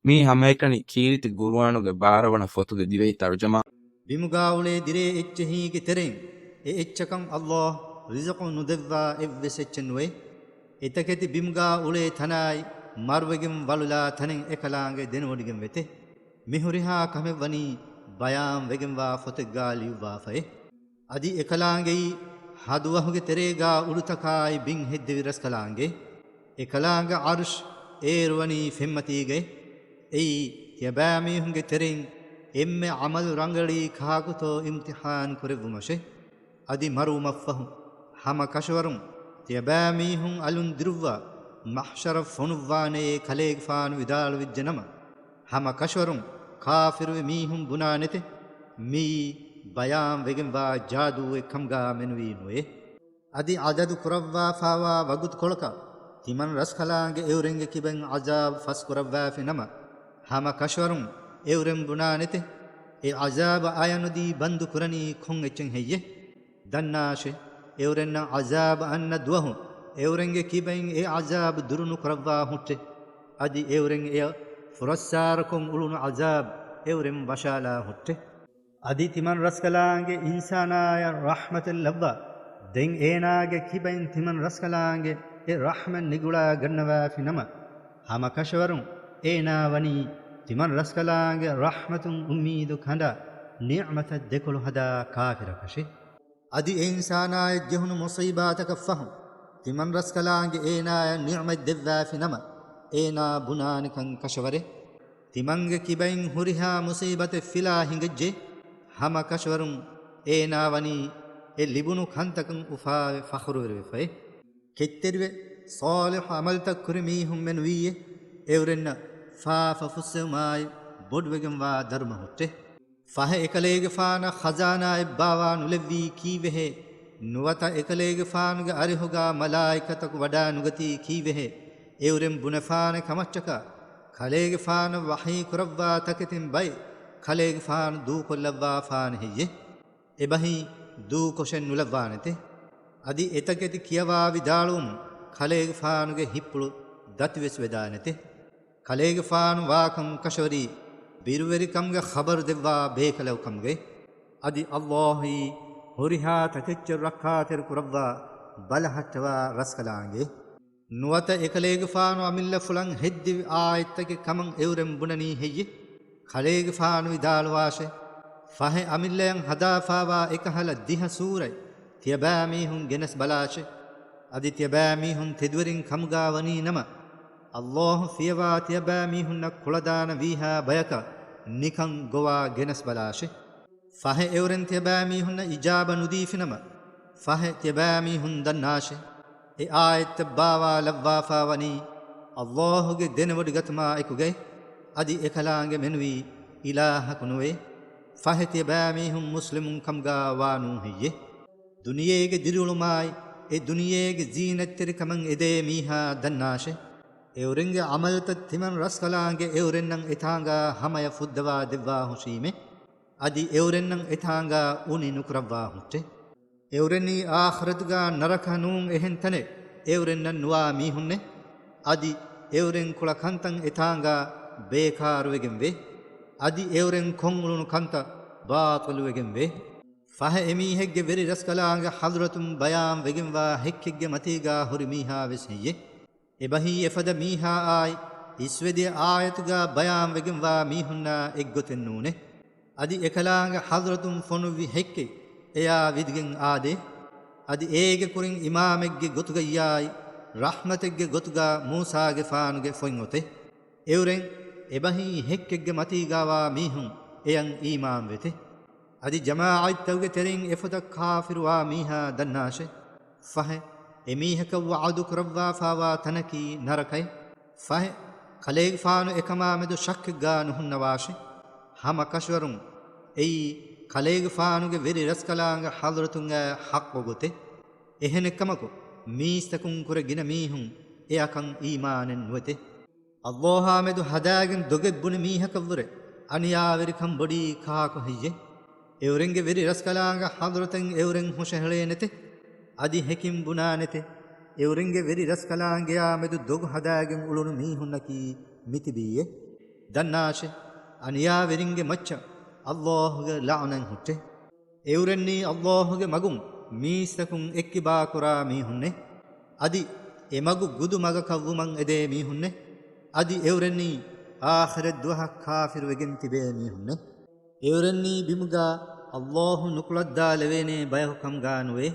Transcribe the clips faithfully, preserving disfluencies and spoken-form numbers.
މީ ހަމައެކަނި ކީރިތި ގުރުއާނުގެ ބާރަ ވަނަ ފޮތުގެ ދިވެހި ތަރުޖަމާ. ބިމުގާ އުޅޭ ދިރޭ އެއްޗެހީގެ ތެރެއިން އެ އެއްޗަކަށް ﷲ ރިޒުޤު ނުދެއްވާ އެއްވެސް އެއްޗެއް ނުވޭ. އެތަކެތި ބިމުގާ އުޅޭ ތަނާއި މަރުވެގެން ވަޅުލާ ތަނެއް އެކަލާނގެ ދެނެވޮޑިގެން ވެތެ. މިހުރިހާ ކަމެއް ވަނީ ބަޔާން ވެގެންވާ ފޮތެއްގާ ލިޔުއްވާފައެ. އަދި އެކަލާނގެއީ ހަދުވަހުގެ ތެރޭގާ އުޑުތަކާއި ބިން ހެއްދެވި ރަސްކަލާނގެ. އެކަލާނގެ ޢަރުޝް އޭރުވަނީ ފެންމަތީގައި. އެއީ ތިޔަބައިމީހުންގެ ތެރެއިން އެންމެ ޢަމަލު ރަނގަޅީ ކާކުތޯ އިމްތިޙާން ކުރެއްވުމަށެ. އަދި މަރުވުމަށްފަހު ހަމަ ކަށަވަރުން ތިޔަބައިމީހުން އަލުން ދިރުއްވާ މަޙްޝަރަށް ފޮނުއްވާނެޔޭ ކަލޭގެފާނު ވިދާޅުވެއްޖެ ނަމަ، ހަމަ ކަށަވަރުން ކާފިރުވި މީހުން ބުނާނެތެ، މިއީ ބަޔާން ވެގެންވާ ޖާދޫއެއް ކަމުގާ މެނުވީ ނުވޭ. އަދި ޢަދަދު ކުރައްވާފާވާ ވަގުތުކޮޅަކަށް ތިމަން ރަސްކަލާނގެ އެއުރެންގެ ކިބައިން ޢަޒާބު ފަސްކުރައްވާފި ނަމަ، ހަމަ ކަށަވަރުން އެއުރެން ބުނާނެތެ، އެ ޢަޒާބަށް އަޔަނުދީ ބަންދު ކުރަނީ ކޮން އެއްޗެއް ހެއްޔެ؟ ދަންނާށެ، އެއުރެންނަށް ޢަޒާބު އަންނަ ދުވަހު އެއުރެންގެ ކިބައިން އެ ޢަޒާބު ދުރު ނުކުރައްވާ ހުއްޓެ. އަދި އެއުރެން އެޔަށް ފުރައްސާރަކޮށް އުޅުނު ޢަޒާބު އެއުރެން ވަށާލާ ހުއްޓެ. އަދި ތިމަން ރަސްކަލާނގެ އިންސާނާޔަށް ރަޙްމަތެއް ލައްވާ، ދެން އޭނާގެ ކިބައިން ތިމަން ރަސްކަލާނގެ އެ ރަޙްމަތް ނިގުޅާ ގަންނަވާފި ނަމަ، ހަމަ ކަށަވަރުން އޭނާ ވަނީ ތިމަން ރަސްކަލާނގެ ރަޙްމަތުން އުއްމީދު ކަނޑާ، ނިޢުމަތަށް ދެކޮޅު ހަދާ ކާފިރަކަށެ. އަދި އެ އިންސާނާޔަށް ޖެހުނު މުޞީބާތަކަށްފަހު، ތިމަން ރަސްކަލާނގެ އޭނާޔަށް ނިޢުމަތް ދެއްވާފި ނަމަ، އޭނާ ބުނާނެކަން ކަށަވަރެ. ތިމަންގެ ކިބައިން ހުރިހާ މުޞީބަތެއް ފިލާ ހިނގައްޖެ، ހަމަ ކަށަވަރުން އޭނާ ވަނީ އެ ލިބުނު ކަންތަކަށް އުފާވެ ފަޚުރުވެރިވެފައި. ކެތްތެރިވެ، ޞާލިޙު ޢަމަލުތައް ކުރި މީހުން މެނުވީއޭ، އެއުރެންނަށް ފާފަ ފުއްސެވުމާއި ބޮޑުވެގެންވާ ދަރުމަ ހުއްޓެ. ފަހެ އެކަލޭގެފާނަށް ޚަޒާނާއެއް ބާވާ ނުލެއްވީ ކީއްވެހޭ؟ ނުވަތަ އެކަލޭގެފާނުގެ އަރިހުގާ މަލާއިކަތަކު ވަޑާ ނުގަތީ ކީއްވެހޭ؟ އެއުރެން ބުނެފާނެ ކަމަށްޓަކާ، ކަލޭގެފާނަށް ވަޙީ ކުރައްވާ ތަކެތިން ބައެއް ކަލޭގެފާނު ދޫކޮށްލައްވާފާނެ ހެއްޔެ؟ އެބަހީ ދޫކޮށެއް ނުލައްވާނެތެ. އަދި އެތަކެތި ކިޔަވާ ވިދާޅުވުމުން ކަލޭގެފާނުގެ ހިތްޕުޅު ދަތިވެސް ވެދާނެތެ. ކަލޭގެފާނު ވާކަން ކަށަވަރީ ބިރުވެރިކަމުގެ ޚަބަރު ދެއްވާ ބޭކަލަކު ކަމުގައި. އަދި ﷲ އީ ހުރިހާ ތަކެއްޗެއް ރައްކާތެރި ކުރައްވާ ބަލަހައްޓަވާ ރަސްކަލާނގެ. ނުވަތަ އެކަލޭގެފާނު އަމިއްލަފުޅަށް ހެއްދެވި އާޔަތްތަކެއް ކަމަށް އެއުރެން ބުނަނީ ހެއްޔެ؟ ކަލޭގެފާނު ވިދާޅުވާށެ، ފަހެ އަމިއްލަޔަށް ހަދާފާވާ އެކަހަލަ ދިހަ ސޫރަތް ތިޔަބައިމީހުން ގެނެސް ބަލާށެ. އަދި ތިޔަބައިމީހުން ތެދުވެރިން ކަމުގާ ވަނީ ނަމަ، ﷲ ފިޔަވާ ތިޔަބައިމީހުންނަށް ކުޅަދާނަ ވީހާ ބަޔަކަށް ނިކަން ގޮވާ ގެނެސް ބަލާށެ. ފަހެ އެއުރެން ތިޔަބައިމީހުންނަށް އިޖާބަ ނުދީފިނަމަ، ފަހެ ތިޔަބައިމީހުން ދަންނާށެ، އެ އާޔަތްތައް ބާވާލައްވާފާ ވަނީ ﷲ ގެ ދެނެވޮޑިގަތުމާ އެކުގައި. އަދި އެކަލާނގެ މެނުވީ އިލާހަކު ނުވޭ. ފަހެ ތިޔަބައިމީހުން މުސްލިމުން ކަމުގާ ވާނޫ ހެއްޔެ؟ ދުނިޔޭގެ ދިރިއުޅުމާއި، އެ ދުނިޔޭގެ ޒީނަތްތެރިކަމަށް އެދޭ މީހާ ދަންނާށެ، އެއުރެންގެ ޢަމަލުތައް ތިމަން ރަސްކަލާނގެ އެއުރެންނަށް އެތާނގާ ހަމަޔަށް ފުއްދަވާ ދެއްވާ ހުށީމެ. އަދި އެއުރެންނަށް އެތާނގާ އުނި ނުކުރައްވާ ހުއްޓެ. އެއުރެންނީ އާޚިރަތުގާ ނަރަކަ ނޫން އެހެން ތަނެއް އެއުރެންނަށް ނުވާ މީހުންނެ. އަދި އެއުރެން ކުޅަ ކަންތައް އެތާނގާ ބޭކާރުވެގެން ވޭ. އަދި އެއުރެން ކޮށްއުޅުނު ކަންތައް ބާޠިލުވެގެން ވޭ. ފަހެ އެމީހެއްގެ ވެރި ރަސްކަލާނގެ ޙަޟްރަތުން ބަޔާން ވެގެންވާ ހެއްކެއްގެ މަތީގާ ހުރި މީހާ ވެސް ހެއްޔެ؟ އެބަހީ އެފަދަ މީހާއާއި އިސްވެދިޔަ އާޔަތުގާ ބަޔާންވެގެންވާ މީހުންނާ އެއްގޮތެއް ނޫނޭ. އަދި އެކަލާނގެ ޙަޟްރަތުން ފޮނުއްވި ހެއްކެއް އެޔާ ވިދިގެން އާދޭ. އަދި އޭގެ ކުރިން އިމާމެއްގެ ގޮތުގައްޔާއި، ރަޙްމަތެއްގެ ގޮތުގާ މޫސާގެފާނުގެ ފޮތްއޮތޭ. އެއުރެން އެބަހީ ހެއްކެއްގެ މަތީގާވާ މީހުން އެޔަށް އީމާންވެތެ. އަދި ޖަމާޢަތްތަކުގެ ތެރެއިން އެފަދަ ކާފިރުވާ މީހާ ދަންނާށެ. ފަހެ، އެމީހަކަށް ވަޢުދު ކުރައްވާފާވާ ތަނަކީ ނަރަކައެއް. ފަހެ، ކަލޭގެފާނު އެކަމާމެދު ޝައްކެއްގާ ނުހުންނަވާށެ. ހަމަ ކަށަވަރުން އެއީ ކަލޭގެފާނުގެ ވެރި ރަސްކަލާނގެ ޙަޟްރަތުން އައި ޙައްޤު ގޮތެއް. އެހެނެއްކަމަކު، މީސްތަކުން ކުރެ ގިނަ މީހުން އެއަކަށް އީމާނެއް ނުވެތެ. ﷲ އާ މެދު ހަދާގެން ދޮގެއް ބުނި މީހަކަށްވުރެ އަނިޔާވެރިކަން ބޮޑީ ކާކު ހެއްޔެ؟ އެއުރެންގެ ވެރި ރަސްކަލާނގެ ޙަޟްރަތަށް އެއުރެން ހުށަހެޅޭނެތެ. އަދި ހެކިން ބުނާނެތެ، އެއުރެންގެ ވެރި ރަސްކަލާނގެއާ މެދު ދޮގު ހަދާގެން އުޅުނު މީހުންނަކީ މިތިބީއޭ. ދަންނާށެ! އަނިޔާވެރިންގެ މައްޗަށް ﷲ ގެ ލަޢުނަތް ހުއްޓޭ. އެއުރެންނީ ﷲ ގެ މަގުން މީސްތަކުން އެއްކިބާކުރާ މީހުންނޭ. އަދި އެ މަގު ގުދު މަގަކަށް ވުމަށް އެދޭ މީހުންނޭ. އަދި އެއުރެންނީ އާޚިރަތް ދުވަހަށް ކާފިރުވެގެން ތިބޭ މީހުންނޭ. އެއުރެންނީ ބިމުގާ ﷲ ނުކުޅައްދާލެވޭނޭ ބަޔަކު ކަމުގާ ނުވޭ.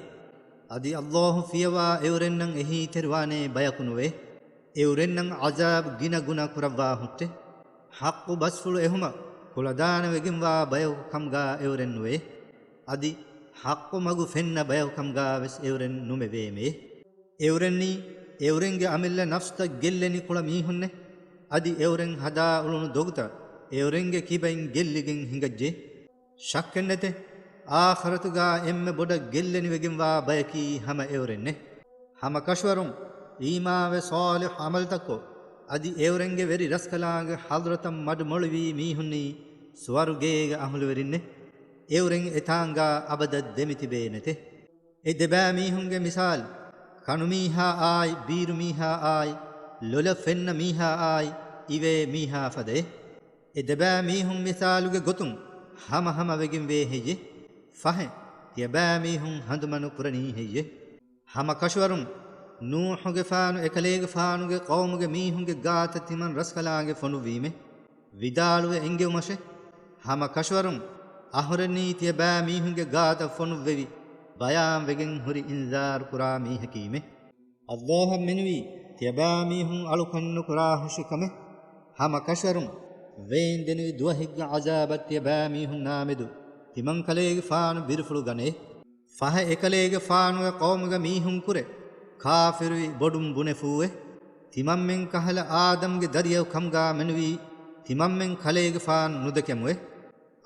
އަދި ﷲ ފިޔަވާ އެއުރެންނަށް އެހީތެރިވާނޭ ބަޔަކު ނުވޭ. އެއުރެންނަށް ޢަޒާބު ގިނަ ގުނަ ކުރައްވާ ހުއްޓޭ. ޙައްޤު ބަސްފުޅު އެހުމަށް ކުޅަދާނަވެގެންވާ ބަޔަކު ކަމުގާ އެއުރެން ނުވޭ. އަދި ޙައްޤު މަގު ފެންނަ ބަޔަކު ކަމުގާ ވެސް އެއުރެން ނުމެވޭމޭ. އެއުރެންނީ އެއުރެންގެ އަމިއްލަ ނަފްސްތައް ގެއްލެނި ކުޅަ މީހުންނޭ. އަދި އެއުރެން ހަދާ އުޅުނު ދޮގުތައް އެއުރެންގެ ކިބައިން ގެއްލިގެން ހިނގައްޖެ. ޝައްކެއްނެތެ، އާޚިރަތުގާ އެންމެ ބޮޑަށް ގެއްލެނިވެގެންވާ ބަޔަކީ ހަމަ އެއުރެންނޭ. ހަމަ ކަށަވަރުން އީމާންވެ ޞާލިޙު ޢަމަލުތައްކޮށް، އަދި އެއުރެންގެ ވެރި ރަސްކަލާނގެ ޙަޟްރަތަށް މަޑުމޮޅިވީ މީހުންނީ ސުވަރުގޭގެ އަހުލުވެރިންނޭ. އެއުރެން އެތާނގާ އަބަދަށް ދެމިތިބޭނެތެ. އެ ދެބައިމީހުންގެ މިސާލު، ކަނުމީހާއާއި، ބީރުމީހާއާއި، ލޮލަށް ފެންނަ މީހާއާއި، އިވޭ މީހާ ފަދައޭ. އެ ދެބައިމީހުން މިސާލުގެ ގޮތުން ހަމަހަމަވެގެންވޭ ހެއްޔޭ؟ ފަހެ، ތިޔަބައިމީހުން ހަނދުމަނުކުރަނީ ހެއްޔޭ؟ ހަމަ ކަށަވަރުން ނޫޙުގެފާނު އެކަލޭގެފާނުގެ ޤައުމުގެ މީހުންގެ ގާތަށް ތިމަން ރަސްކަލާނގެ ފޮނުއްވީމޭ. ވިދާޅުވެ އެންގެވުމަށެ، ހަމަ ކަށަވަރުން އަހުރެންނީ ތިޔަބައިމީހުންގެ ގާތަށް ފޮނުއްވެވި، ބަޔާންވެގެން ހުރި އިންޒާރު ކުރާ މީހަކީމޭ. ﷲ އަށް މެނުވީ ތިޔަބައިމީހުން އަޅުކަން ނުކުރާ ހުށި ކަމެއް. ހަމަ ކަށަވަރުން ވޭންދެނިވި ދުވަހެއްގެ ޢަޒާބަށް ތިޔަބައިމީހުންނާމެދު ތިމަންކަލޭގެފާނު ބިރުފުޅު ގަނޭ. ފަހެ އެކަލޭގެފާނުގެ ޤައުމުގެ މީހުންކުރެ ކާފިރުވި ބޮޑުން ބުނެފޫއެ، ތިމަންމެން ކަހަލަ އާދަމްގެ ދަރިޔަކު ކަމުގާ މެނުވީ، ތިމަންމެން ކަލޭގެފާނު ނުދެކެމުއެ.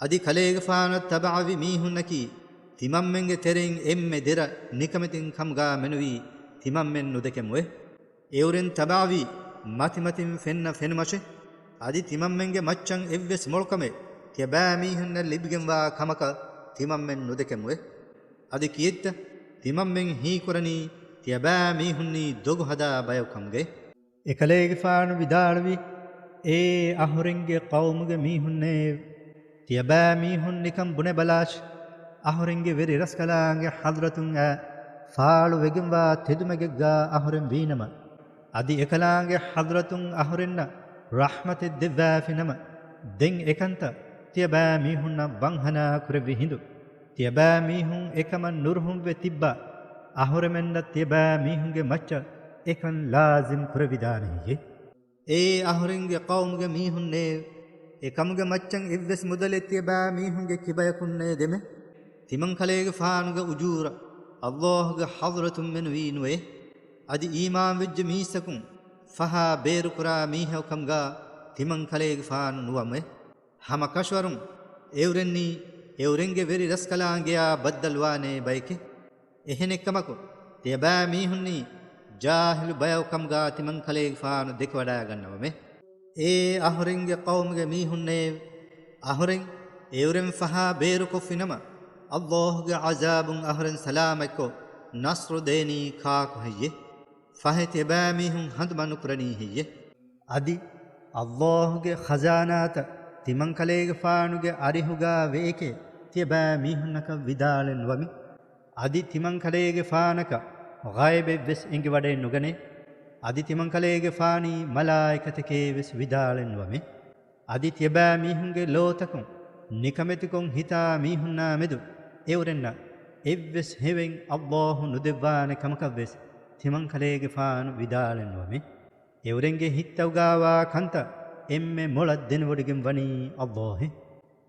އަދި ކަލޭގެފާނަށް ތަބަޢަވި މީހުންނަކީ، ތިމަންމެންގެ ތެރެއިން އެންމެ ދެރަ ނިކަމެތިން ކަމުގާ މެނުވީ، ތިމަންމެން ނުދެކެމުއެ. އެއުރެން ތަބަޢަވީ މަތިމަތިން ފެންނަ ފެނުމަށެ، އަދި ތިމަންމެންގެ މައްޗަށް އެއްވެސް މޮޅުކަމެއް ތިޔަބައިމީހުންނަށް ލިބިގެންވާ ކަމަކަށް ތިމަންމެން ނުދެކެމުއެ. އަދި ކިއެއްތަ ތިމަންމެން ހީކުރަނީ ތިޔަބައިމީހުންނީ ދޮގު ހަދާ ބަޔަކު ކަމުގައި؟ އެކަލޭގެފާނު ވިދާޅުވީ، އޭ އަހުރެންގެ ޤައުމުގެ މީހުންނޭ! ތިޔަބައިމީހުން ނިކަން ބުނެބަލާށި! އަހުރެންގެ ވެރި ރަސްކަލާނގެ ޙަޟްރަތުން އައި ފާޅުވެގެންވާ ތެދުމަގެއްގާ އަހުރެން ވީނަމަ، އަދި އެކަލާނގެ ޙަޟްރަތުން އަހުރެންނަށް ރަޙްމަތެއް ދެއްވާފިނަމަ، ދެން އެކަންތައް ތިޔަބައިމީހުންނަށް ވަންހަނާ ކުރެއްވި ހިނދު، ތިޔަބައިމީހުން އެކަމަށް ނުރުހުންވެ ތިއްބާ، އަހުރެމެންނަށް ތިޔަބައިމީހުންގެ މައްޗަށް އެކަން ލާޒިމް ކުރެވިދާނެ ހެއްޔޭ؟ އޭ އަހުރެންގެ ޤައުމުގެ މީހުންނޭ! އެކަމުގެ މައްޗަށް އެއްވެސް މުދަލެއް ތިޔަބައިމީހުންގެ ކިބަޔަކުންނޭ ދެމެ. ތިމަންކަލޭގެފާނުގެ އުޖޫރަ ﷲ ގެ ޙަޟްރަތުން މެނުވީ ނުވޭ. އަދި އީމާންވެއްޖެ މީސްތަކުން ފަހާ ބޭރުކުރާ މީހަކު ކަމުގާ ތިމަންކަލޭގެފާނު ނުވަމެ. ހަމަ ކަށަވަރުން އެއުރެންނީ އެއުރެންގެ ވެރި ރަސްކަލާނގެޔާ ބައްދަލުވާނޭ ބަޔެކޭ. އެހެނެއްކަމަކު، ތިޔަބައިމީހުންނީ ޖާހިލު ބަޔަކު ކަމުގާ ތިމަންކަލޭގެފާނު ދެކެވަޑައިގަންނަވަމެ. އޭ އަހުރެންގެ ޤައުމުގެ މީހުންނޭވެ! އަހުރެން އެއުރެން ފަހާ ބޭރުކޮށްފިނަމަ، ﷲ ގެ ޢަޒާބުން އަހުރެން ސަލާމަތްކޮށް، ނަޞްރު ދޭނީ ކާކު ހެއްޔޭ؟ ފަހެ ތިޔަބައިމީހުން ހަނދުމަ ނުކުރަނީ ހެއްޔޭ؟ އަދި ﷲ ގެ ޚަޒާނާތައް ތިމަންކަލޭގެފާނުގެ އަރިހުގާ ވެއެކޭ ތިޔަބައިމީހުންނަކަށް ވިދާޅެއް ނުވަމެ. އަދި ތިމަންކަލޭގެފާނަކަށް ޣައިބެއްވެސް އެނގިވަޑައެއް ނުގަނޭ. އަދި ތިމަންކަލޭގެފާނީ މަލާއިކަތެކޭވެސް ވިދާޅެއް ނުވަމެ. އަދި ތިޔަބައިމީހުންގެ ލޯތަކުން ނިކަމެތިކޮށް ހިތާ މީހުންނާ މެދު އެއުރެންނަށް އެއްވެސް ހެވެއް ﷲ ނުދެއްވާނެ ކަމަކަށްވެސް ތިމަންކަލޭގެފާނު ވިދާޅެއް ނުވަމެ. އެއުރެންގެ ހިތްތައުގާވާ ކަންތައް އެންމެ މޮޅަށް ދެނެވޮޑިގެން ވަނީ ﷲ އޭ.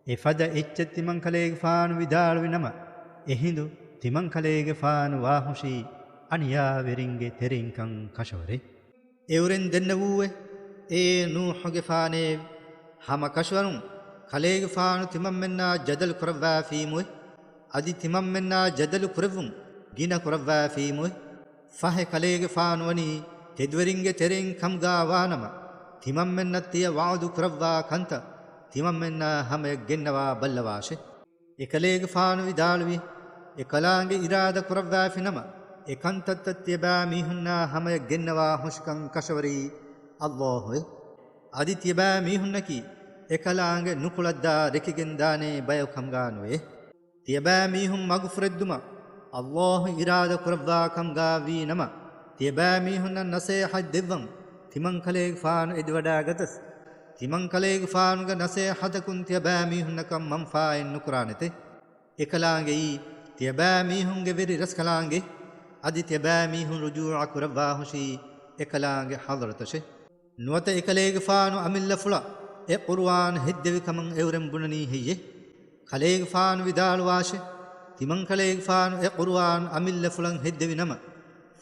އެފަދަ އެއްޗެއް ތިމަންކަލޭގެފާނު ވިދާޅުވި ނަމަ، އެހިނދު ތިމަންކަލޭގެފާނު ވާހުށީ އަނިޔާވެރިންގެ ތެރެއިންކަން ކަށަވަރޭ. އެއުރެން ދެންނެވޫއޭ، އޭ ނޫޙުގެފާނޭ! ހަމަ ކަށަވަރުން ކަލޭގެފާނު ތިމަންމެންނާ ޖަދަލު ކުރައްވާފީމުއޭ. އަދި ތިމަންމެންނާ ޖަދަލު ކުރެއްވުން ގިނަ ކުރައްވާފީމުއޭ. ފަހެ ކަލޭގެފާނު ވަނީ ތެދުވެރިންގެ ތެރެއިން ކަމުގާ ވާނަމަ، ތިމަންމެންނަށް ތިޔަ ވަޢުދު ކުރައްވާ ކަންތައް ތިމަންމެންނާ ހަމަޔަށް ގެންނަވާ ބައްލަވާށޭ. އެކަލޭގެފާނު ވިދާޅުވީ، އެކަލާނގެ އިރާދަ ކުރައްވާފިނަމަ، އެ ކަންތައްތައް ތިޔަބައިމީހުންނާ ހަމަޔަށް ގެންނަވާ ހުށިކަން ކަށަވަރީ ﷲ އޭ. އަދި ތިޔަބައިމީހުންނަކީ އެކަލާނގެ ނުކުޅައްދާ ރެކިގެން ދާނޭ ބަޔަކު ކަމުގާ ނުވޭ. ތިޔަބައިމީހުން މަގުފުރެއްދުމަށް ﷲ އިރާދަ ކުރައްވާ ކަމުގާ ވީ ނަމަ، ތިޔަބައިމީހުންނަށް ނަސޭހަތް ދެއްވަން ތިމަންކަލޭގެފާނު އެދިވަޑާގަތަސް، ތިމަންކަލޭގެފާނުގެ ނަސޭހަތަކުން ތިޔަބައިމީހުންނަކަށް މަންފާއެއް ނުކުރާނެތެ. އެކަލާނގެއީ ތިޔަބައިމީހުންގެ ވެރި ރަސްކަލާނގެ، އަދި ތިޔަބައިމީހުން ރުޖޫޢަ ކުރައްވާހުށީ އެކަލާނގެ ޙަޟްރަތަށެ. ނުވަތަ އެކަލޭގެފާނު އަމިއްލަފުޅަށް އެ ޤުރުއާން ހެއްދެވި ކަމަށް އެއުރެން ބުނަނީ ހެއްޔެ؟ ކަލޭގެފާނު ވިދާޅުވާށެ، ތިމަންކަލޭގެފާނު އެ ޤުރުއާން އަމިއްލަފުޅަށް ހެއްދެވި ނަމަ،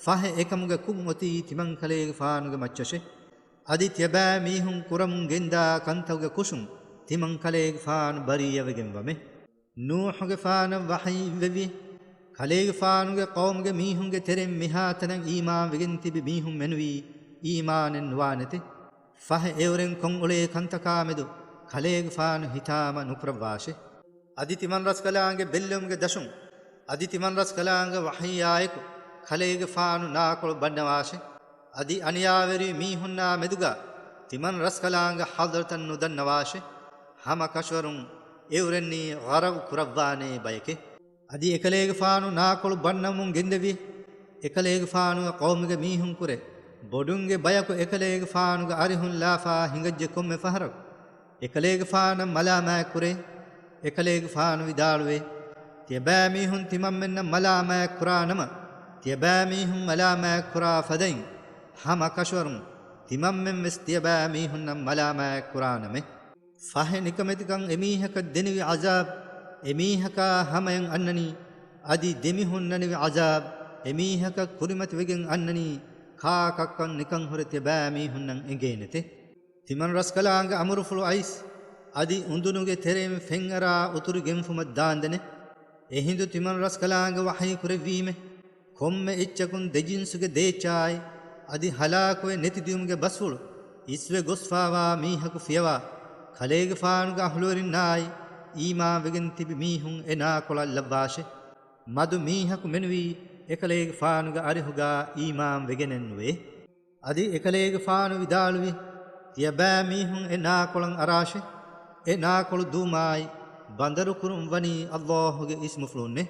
ފަހެ އެކަމުގެ ކުށް އޮތީ ތިމަންކަލޭގެފާނުގެ މައްޗަށެ. އަދި ތިޔަބައިމީހުން ކުރަމުން ގެންދާ ކަންތަކުގެ ކުށުން ތިމަންކަލޭގެފާނު ބަރީއަވެގެންވަމެ. ނޫޙުގެފާނަށް ވަޙީ އިއްވެވި، ކަލޭގެފާނުގެ ޤައުމުގެ މީހުންގެ ތެރެއިން މިހާތަނަށް އީމާންވެގެން ތިބި މީހުން މެނުވީ އީމާނެއް ނުވާނެތެ. ފަހެ އެއުރެން ކޮށްއުޅޭ ކަންތަކާމެދު ކަލޭގެފާނު ހިތާމަ ނުކުރައްވާށެ. އަދި ތިމަން ރަސްކަލާނގެ ބެއްލެވުމުގެ ދަށުން، އަދި ތިމަން ރަސްކަލާނގެ ވަޙީއާއެކު، ކަލޭގެފާނު ނާކޮޅު ބަންނަވާށެ. އަދި އަނިޔާވެރި މީހުންނާ މެދުގަ ތިމަން ރަސްކަލާނގެ ޙަޟްރަތަށް ނުދަންނަވާށެ. ހަމަ ކަށަވަރުން އެއުރެންނީ ޣަރަޤު ކުރައްވާނޭ ބަޔެކެ. އަދި އެކަލޭގެފާނު ނާކޮޅު ބަންނަވަމުން ގެންދެވި، އެކަލޭގެފާނުގެ ޤައުމުގެ މީހުންކުރެ ބޮޑުންގެ ބަޔަކު އެކަލޭގެފާނުގެ އަރިހުން ލާފާ ހިނގައްޖެ ކޮންމެ ފަހަރަކު އެކަލޭގެފާނަށް މަލާމާތްކުރޭ. އެކަލޭގެފާނު ވިދާޅުވޭ، ތިޔަބައިމީހުން ތިމަންމެންނަށް މަލާމާތްކުރާ ނަމަ، ތިޔަބައިމީހުން މަލާމާތްކުރާ ފަދައިން، ހަމަ ކަށަވަރުން ތިމަންމެން ވެސް ތިޔަބައިމީހުންނަށް މަލާމާތްކުރާނަމޭ. ފަހެ ނިކަމެތިކަން އެމީހަކަށް ދެނިވި ޢަޒާބް، އެމީހަކާ ހަމަޔަށް އަންނަނީ، އަދި ދެމިހުންނަނިވި ޢަޒާބް، އެމީހަކަށް ކުރިމަތިވެގެން އަންނަނީ، ކާކަށްކަން ނިކަން ހުރެ ތިޔަބައިމީހުންނަށް އެނގޭނެތެ. ތިމަން ރަސްކަލާނގެ އަމުރުފުޅު އައިސް، އަދި އުނދުނުގެ ތެރެއިން ފެންއަރާ އުތުރު ގެންފުމަށް ދާންދެނެ. އެހިނދު ތިމަން ރަސްކަލާނގެ ވަޙީ ކުރެއްވީމެ، ކޮންމެ އެއްޗަކުން ދެޖިންސުގެ ދޭއްޗާއި، އަދި ހަލާކުވެ ނެތިދިޔުމުގެ ބަސްފުޅު އިސްވެ ގޮސްފާވާ މީހަކު ފިޔަވާ، ކަލޭގެފާނުގެ އަހުލުވެރިންނާއި، އީމާންވެގެން ތިބި މީހުން އެ ނާކޮޅަށް ލައްވާށެ. މަދު މީހަކު މެނުވީ އެކަލޭގެފާނުގެ އަރިހުގާ އީމާންވެގެނެއްނުވޭ. އަދި އެކަލޭގެފާނު ވިދާޅުވި، ތިޔަބައިމީހުން އެ ނާކޮޅަށް އަރާށެ. އެ ނާކޮޅު ދުވުމާއި، ބަނދަރުކުރުން ވަނީ ﷲ ގެ އިސްމުފުޅުންނޭ.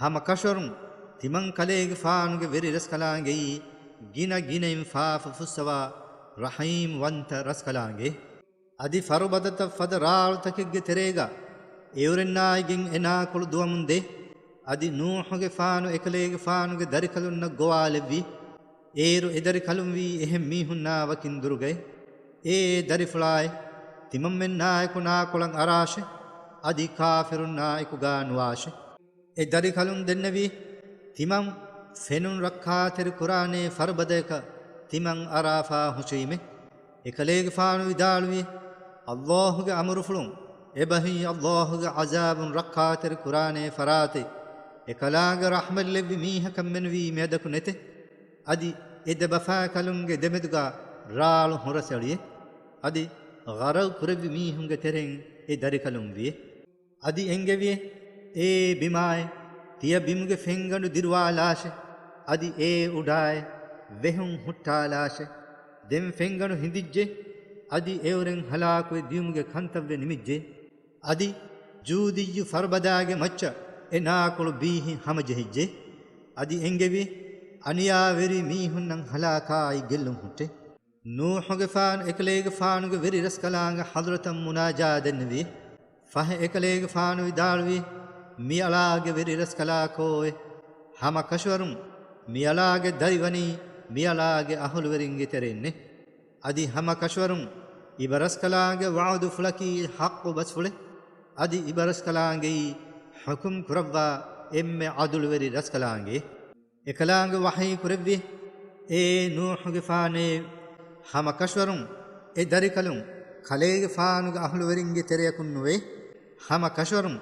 ހަމަ ކަށަވަރުން ތިމަން ކަލޭގެފާނުގެ ވެރި ރަސްކަލާނގެއީ، ގިނަ ގިނައިން ފާފަ ފުއްސަވާ ރަޙީމް ވަންތަ ރަސްކަލާނގެ. އަދި ފަރުބަދަތައް ފަދަ ރާޅުތަކެއްގެ ތެރޭގަ އެއުރެންނާއިގެން އެ ނާކޮޅު ދުވަމުން ދޭ. އަދި ނޫޙުގެފާނު އެކަލޭގެފާނުގެ ދަރިކަލުންނަށް ގޮވާލެއްވި. އޭރު އެ ދަރިކަލުންވީ އެހެން މީހުންނާ ވަކިން ދުރުގައި. އޭ ދަރިފުޅާއި، ތިމަންމެންނާއެކު ނާކޮޅަށް އަރާށެ. އަދި ކާފިރުންނާ އެކުގާ ނުވާށެ. އެ ދަރިކަލުން ދެންނެވީ، ތިމަން ފެނުން ރައްކާތެރި ކުރާނޭ ފަރުބަދަޔަކަށް ތިމަން އަރާފާ ހުށީމެ. އެކަލޭގެފާނު ވިދާޅުވި، ﷲ ގެ އަމުރުފުޅުން، އެބަހީ ﷲ ގެ ޢަޒާބުން ރައްކާތެރި ކުރާނޭ ފަރާތެއް، އެކަލާނގެ ރަޙްމަތް ލެއްވި މީހަކަށް މެނުވީ މިއަދަކު ނެތެ. އަދި އެ ދެ ބަފާކަލުންގެ ދެމެދުގާ ރާޅު ހުރަސްއެޅިއެ. އަދި ޣަރަޤު ކުރެއްވި މީހުންގެ ތެރެއިން އެ ދަރިކަލުން ވިއެ. އަދި އެންގެވިއެ، އޭ ބިމާއޭ، ތިޔަ ބިމުގެ ފެންގަނޑު ދިރުވާލާށެ. އަދި އޭ އުޑާއޭ، ވެހުން ހުއްޓާލާށެ. ދެން ފެންގަނޑު ހިނދިއްޖެ. އަދި އެއުރެން ހަލާކުވެ ދިޔުމުގެ ކަންތައްވެ ނިމިއްޖެ. އަދި ޖޫދިއްޔު ފަރުބަދާގެ މައްޗަށް އެ ނާކޮޅު ބީހި ހަމަޖެހިއްޖެ. އަދި އެންގެވި، އަނިޔާވެރި މީހުންނަށް ހަލާކާއި ގެއްލުން ހުއްޓެ. ނޫޙުގެފާނު އެކަލޭގެފާނުގެ ވެރި ރަސްކަލާނގެ ޙަޟްރަތަށް މުނާޖާ ދެންނެވި. ފަހެ އެކަލޭގެފާނު ވިދާޅުވި، މިއަޅާގެ ވެރި ރަސްކަލާކޯއެ! ހަމަ ކަށަވަރުން މިއަޅާގެ ދަރިވަނީ މިއަޅާގެ އަހުލުވެރިންގެ ތެރެއިންނެ. އަދި ހަމަ ކަށަވަރުން އިބަރަސްކަލާނގެ ވަޢުދު ފުޅަކީ ޙައްޤު ބަސްފުޅެއް. އަދި އިބަރަސްކަލާނގެއީ ޙުކުމް ކުރައްވާ އެންމެ ޢަދުލުވެރި ރަސްކަލާނގެ. އެކަލާނގެ ވަޙީ ކުރެއްވި، އޭ ނޫޙުގެފާނޭ! ހަމަ ކަށަވަރުން އެ ދަރިކަލުން ކަލޭގެފާނުގެ އަހުލުވެރިންގެ ތެރެއަކުން ނުވޭ. ހަމަ ކަށަވަރުން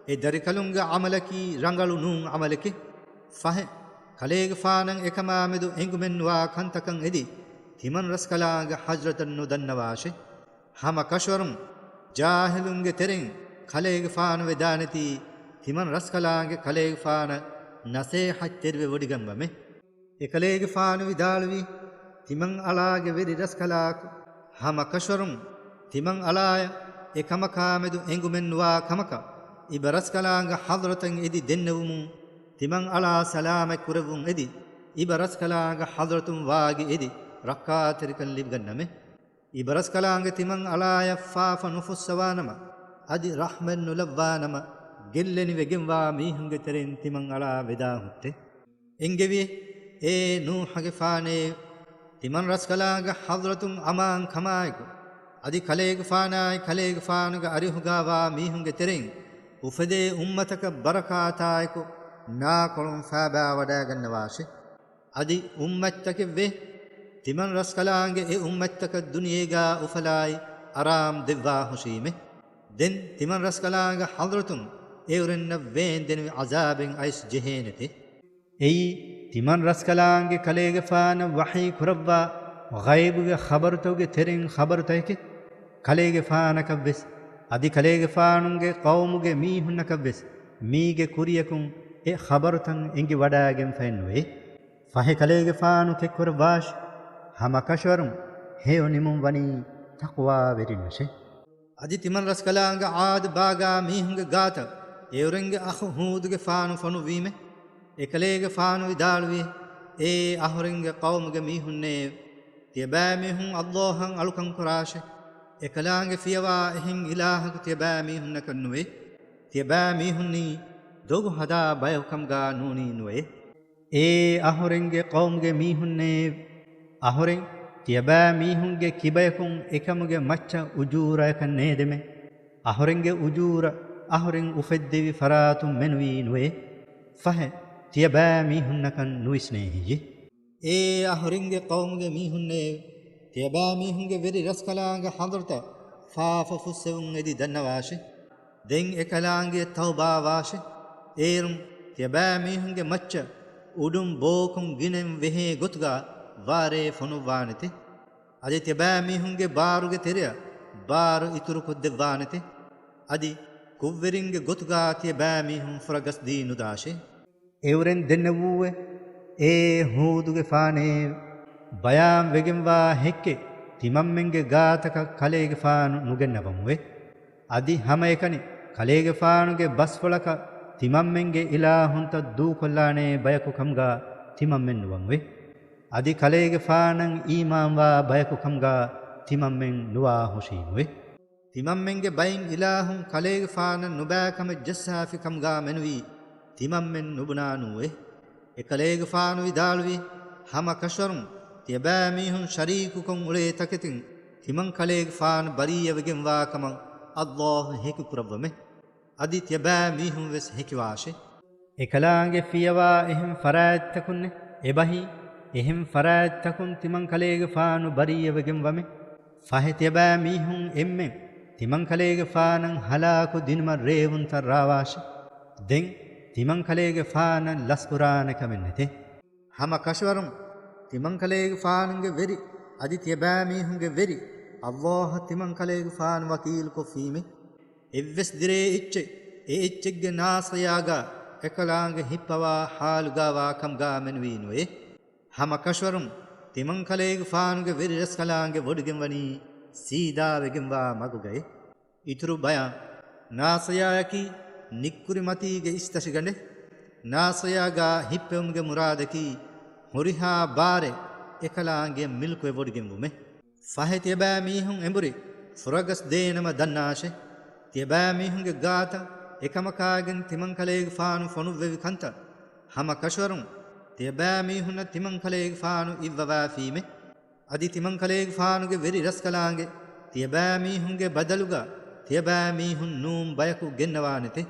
އެ ދަރިކަލުންގެ ޢަމަލަކީ ރަނގަޅު ނޫން ޢަމަލެކެ. ފަހެ، ކަލޭގެފާނަށް އެކަމާމެދު އެނގުމެއްނުވާ ކަންތަކަށް އެދި، ތިމަން ރަސްކަލާނގެ ޙަޟްރަތަށް ނުދަންނަވާށެ. ހަމަ ކަށަވަރުން ޖާހިލުންގެ ތެރެއިން ކަލޭގެފާނު ވެދާނެތީ، ތިމަން ރަސްކަލާނގެ ކަލޭގެފާނަށް ނަސޭހަތްތެރިވެ ވޮޑިގަންވަމެ. އެކަލޭގެފާނު ވިދާޅުވީ، ތިމަން އަޅާގެ ވެރި ރަސްކަލާކު، ހަމަ ކަށަވަރުން ތިމަން އަޅާޔަށް އެކަމަކާމެދު އެނގުމެއްނުވާ ކަމަކަށް އިބަރަސްކަލާނގެ ޙަޟްރަތަށް އެދި ދެންނެވުމުން، ތިމަން އަޅާ ސަލާމަތް ކުރެއްވުން އެދި، އިބަރަސްކަލާނގެ ޙަޟްރަތުން ވާގި އެދި ރައްކާތެރިކަން ލިބިގަންނަމޭ. އިބަރަސްކަލާނގެ ތިމަން އަޅާޔަށް ފާފަ ނުފުއްސަވާނަމަ، އަދި ރަޙްމަތް ނުލައްވާނަމަ، ގެއްލެނިވެގެންވާ މީހުންގެ ތެރެއިން ތިމަން އަޅާ ވެދާން ހުއްޓޭ. އެންގެވި، އޭ ނޫޙަގެފާނޭ، ތިމަން ރަސްކަލާނގެ ޙަޟްރަތުން އަމާން ކަމާއެކު، އަދި ކަލޭގެފާނާއި ކަލޭގެފާނުގެ އަރިހުގާވާ މީހުންގެ ތެރެއިން އުފެދޭ އުއްމަތަކަށް ބަރަކާތާއެކު ނާކޮޅުން ފާބާވަޑައިގަންނަވާށެ. އަދި އުއްމަތްތަކެއްވޭ، ތިމަން ރަސްކަލާނގެ އެ އުއްމަތްތަކަށް ދުނިޔޭގާ އުފަލާއި އަރާމް ދެއްވާހުށީމެ. ދެން ތިމަން ރަސްކަލާނގެ ޙަޟްރަތުން އެއުރެންނަށް ވޭންދެނިވި ޢަޒާބެއް އައިސް ޖެހޭނެތެ. އެއީ، ތިމަން ރަސްކަލާނގެ ކަލޭގެފާނަށް ވަޙީ ކުރައްވާ ޣައިބުގެ ޚަބަރުތަކުގެ ތެރެއިން ޚަބަރުތަކެކޭ. ކަލޭގެފާނަކަށްވެސް، އަދި ކަލޭގެފާނުގެ ޤައުމުގެ މީހުންނަކަށްވެސް މީގެ ކުރިޔަކުން އެ ޚަބަރުތައް އެނގިވަޑައިގެންފައެއްނުވޭ. ފަހެ ކަލޭގެފާނު ކެއްކުރައްވާށި، ހަމަ ކަށަވަރުން ހެޔޮ ނިމުން ވަނީ ތަޤްވާވެރިންނަށޭ. އަދި ތިމަން ރަސްކަލާނގެ ޢާދު ބާގާ މީހުންގެ ގާތަށް އެއުރެންގެ އަޚު ހޫދުގެފާނު ފޮނުއްވީމެ. އެކަލޭގެފާނު ވިދާޅުވި، އޭ އަހުރެންގެ ޤައުމުގެ މީހުންނޭ! ތިޔަބައިމީހުން ﷲ އަށް އަޅުކަން ކުރާށޭ. އެކަލާނގެ ފިޔަވާ އެހެން އިލާހަކު ތިޔަބައިމީހުންނަކަށް ނުވޭ. ތިޔަބައިމީހުންނީ ދޮގު ހަދާ ބަޔަކު ކަމުގާ ނޫނީ ނުވޭ. އޭ އަހުރެންގެ ޤައުމުގެ މީހުންނޭ! އަހުރެން ތިޔަބައިމީހުންގެ ކިބަޔަކުން އެކަމުގެ މައްޗަށް އުޖޫރަޔަކަށް ނޭދެމެ. އަހުރެންގެ އުޖޫރަ އަހުރެން އުފެއްދެވި ފަރާތުން މެނުވީ ނުވޭ. ފަހެ ތިޔަބައިމީހުންނަކަށް ނުވިސްނޭ ހެއްޔޭ؟ އޭ އަހުރެންގެ ޤައުމުގެ މީހުންނޭ! ތިޔަބައިމީހުންގެ ވެރި ރަސްކަލާނގެ ޙަޟްރަތަށް ފާފަ ފުއްސެވުން އެދި ދަންނަވާށޭ. ދެން އެކަލާނގެ ތައުބާވާށޭ. އޭރުން ތިޔަބައިމީހުންގެ މައްޗަށް އުޑުން ބޯކޮން ގިނައިން ވެހޭ ގޮތުގާ ވާރޭ ފޮނުއްވާނެތެ. އަދި ތިޔަބައިމީހުންގެ ބާރުގެ ތެރެއަށް ބާރު އިތުރުކޮށްދެއްވާނެތެ. އަދި ކުށްވެރިންގެ ގޮތުގާ ތިޔަބައިމީހުން ފުރަގަސްދީ ނުދާށޭ. އެއުރެން ދެންނެވޫއެވެ. އޭ ހޫދުގެފާނޭ! ބަޔާންވެގެންވާ ހެއްކެއް ތިމަންމެންގެ ގާތަކަށް ކަލޭގެފާނު ނުގެންނަވަމުވެ. އަދި ހަމައެކަނި ކަލޭގެފާނުގެ ބަސްފުޅަކަށް ތިމަންމެންގެ އިލާހުންތައް ދޫކޮށްލާނޭ ބަޔަކު ކަމުގާ ތިމަންމެން ނުވަމުވެ. އަދި ކަލޭގެފާނަށް އީމާންވާ ބަޔަކު ކަމުގާ ތިމަންމެން ނުވާހުށީމުވެ. ތިމަންމެންގެ ބައިން އިލާހުން ކަލޭގެފާނަށް ނުބައިކަމެއް ޖައްސާފި ކަމުގާ މެނުވީ ތިމަންމެން ނުބުނާނޫއޭ. އެކަލޭގެފާނު ވިދާޅުވި، ހަމަ ކަށަވަރުން ތިޔަބައިމީހުން ޝަރީކުކޮށް އުޅޭ ތަކެތިން ތިމަން ކަލޭގެފާނު ބަރީއަވެގެންވާ ކަމަށް ﷲ ހެކިކުރައްވަމެ. އަދި ތިޔަބައިމީހުން ވެސް ހެކިވާށޭ. އެކަލާނގެ ފިޔަވާ އެހެން ފަރާތްތަކުންނެއް އެބަހީ، އެހެން ފަރާތްތަކުން ތިމަން ކަލޭގެފާނު ބަރީއަވެގެންވަމެ. ފަހެ ތިޔަބައިމީހުން އެންމެން ތިމަން ކަލޭގެފާނަށް ހަލާކު ދިނުމަށް ރޭވުންތައް ރާވާށި. ދެން ތިމަން ކަލޭގެފާނަށް ލަސްކުރާނެ ކަމެއް ނެތޭ. ހަމަ ކަށަވަރުން ތިމަން ކަލޭގެފާނުގެ ވެރި އަދި ތިޔަބައިމީހުންގެ ވެރި ﷲ އަށް ތިމަން ކަލޭގެފާނު ވަކީލުކޮށްފީމެ. އެއްވެސް ދިރޭ އެއްޗެއް އެ އެއްޗެއްގެ ނާސަޔާގާ އެކަލާނގެ ހިއްޕަވާ ޙާލުގާވާ ކަމުގާ މެނުވީ ނުވޭ. ހަމަ ކަށަވަރުން ތިމަން ކަލޭގެފާނުގެ ވެރި ރަސްކަލާނގެ ވޮޑިގެންވަނީ ސީދާވެގެންވާ މަގުގައި. އިތުރު ބަޔާން. ނާސަޔާއަކީ ނިއްކުރިމަތީގެ އިސްތަށިގަނޑެއް. ނާސަޔާގާ ހިއްޕެވުމުގެ މުރާދަކީ ހުރިހާ ބާރެއް އެކަލާނގެ މިލްކުވެ ވޮޑިގެންވުމެއް. ފަހެ ތިޔަބައިމީހުން އެނބުރި ފުރަގަސް ދޭނަމަ ދަންނާށޭ. ތިޔަބައިމީހުންގެ ގާތަށް އެކަމަކާގެން ތިމަން ކަލޭގެފާނު ފޮނުއްވެވި ކަންތައް ހަމަ ކަށަވަރުން ތިޔަބައިމީހުންނަށް ތިމަން ކަލޭގެފާނު އިއްވަވާފީމެ. އަދި ތިމަން ކަލޭގެފާނުގެ ވެރި ރަސްކަލާނގެ ތިޔަބައިމީހުންގެ ބަދަލުގަ ތިޔަބައިމީހުން ނޫން ބަޔަކު ގެންނަވާނެތެ.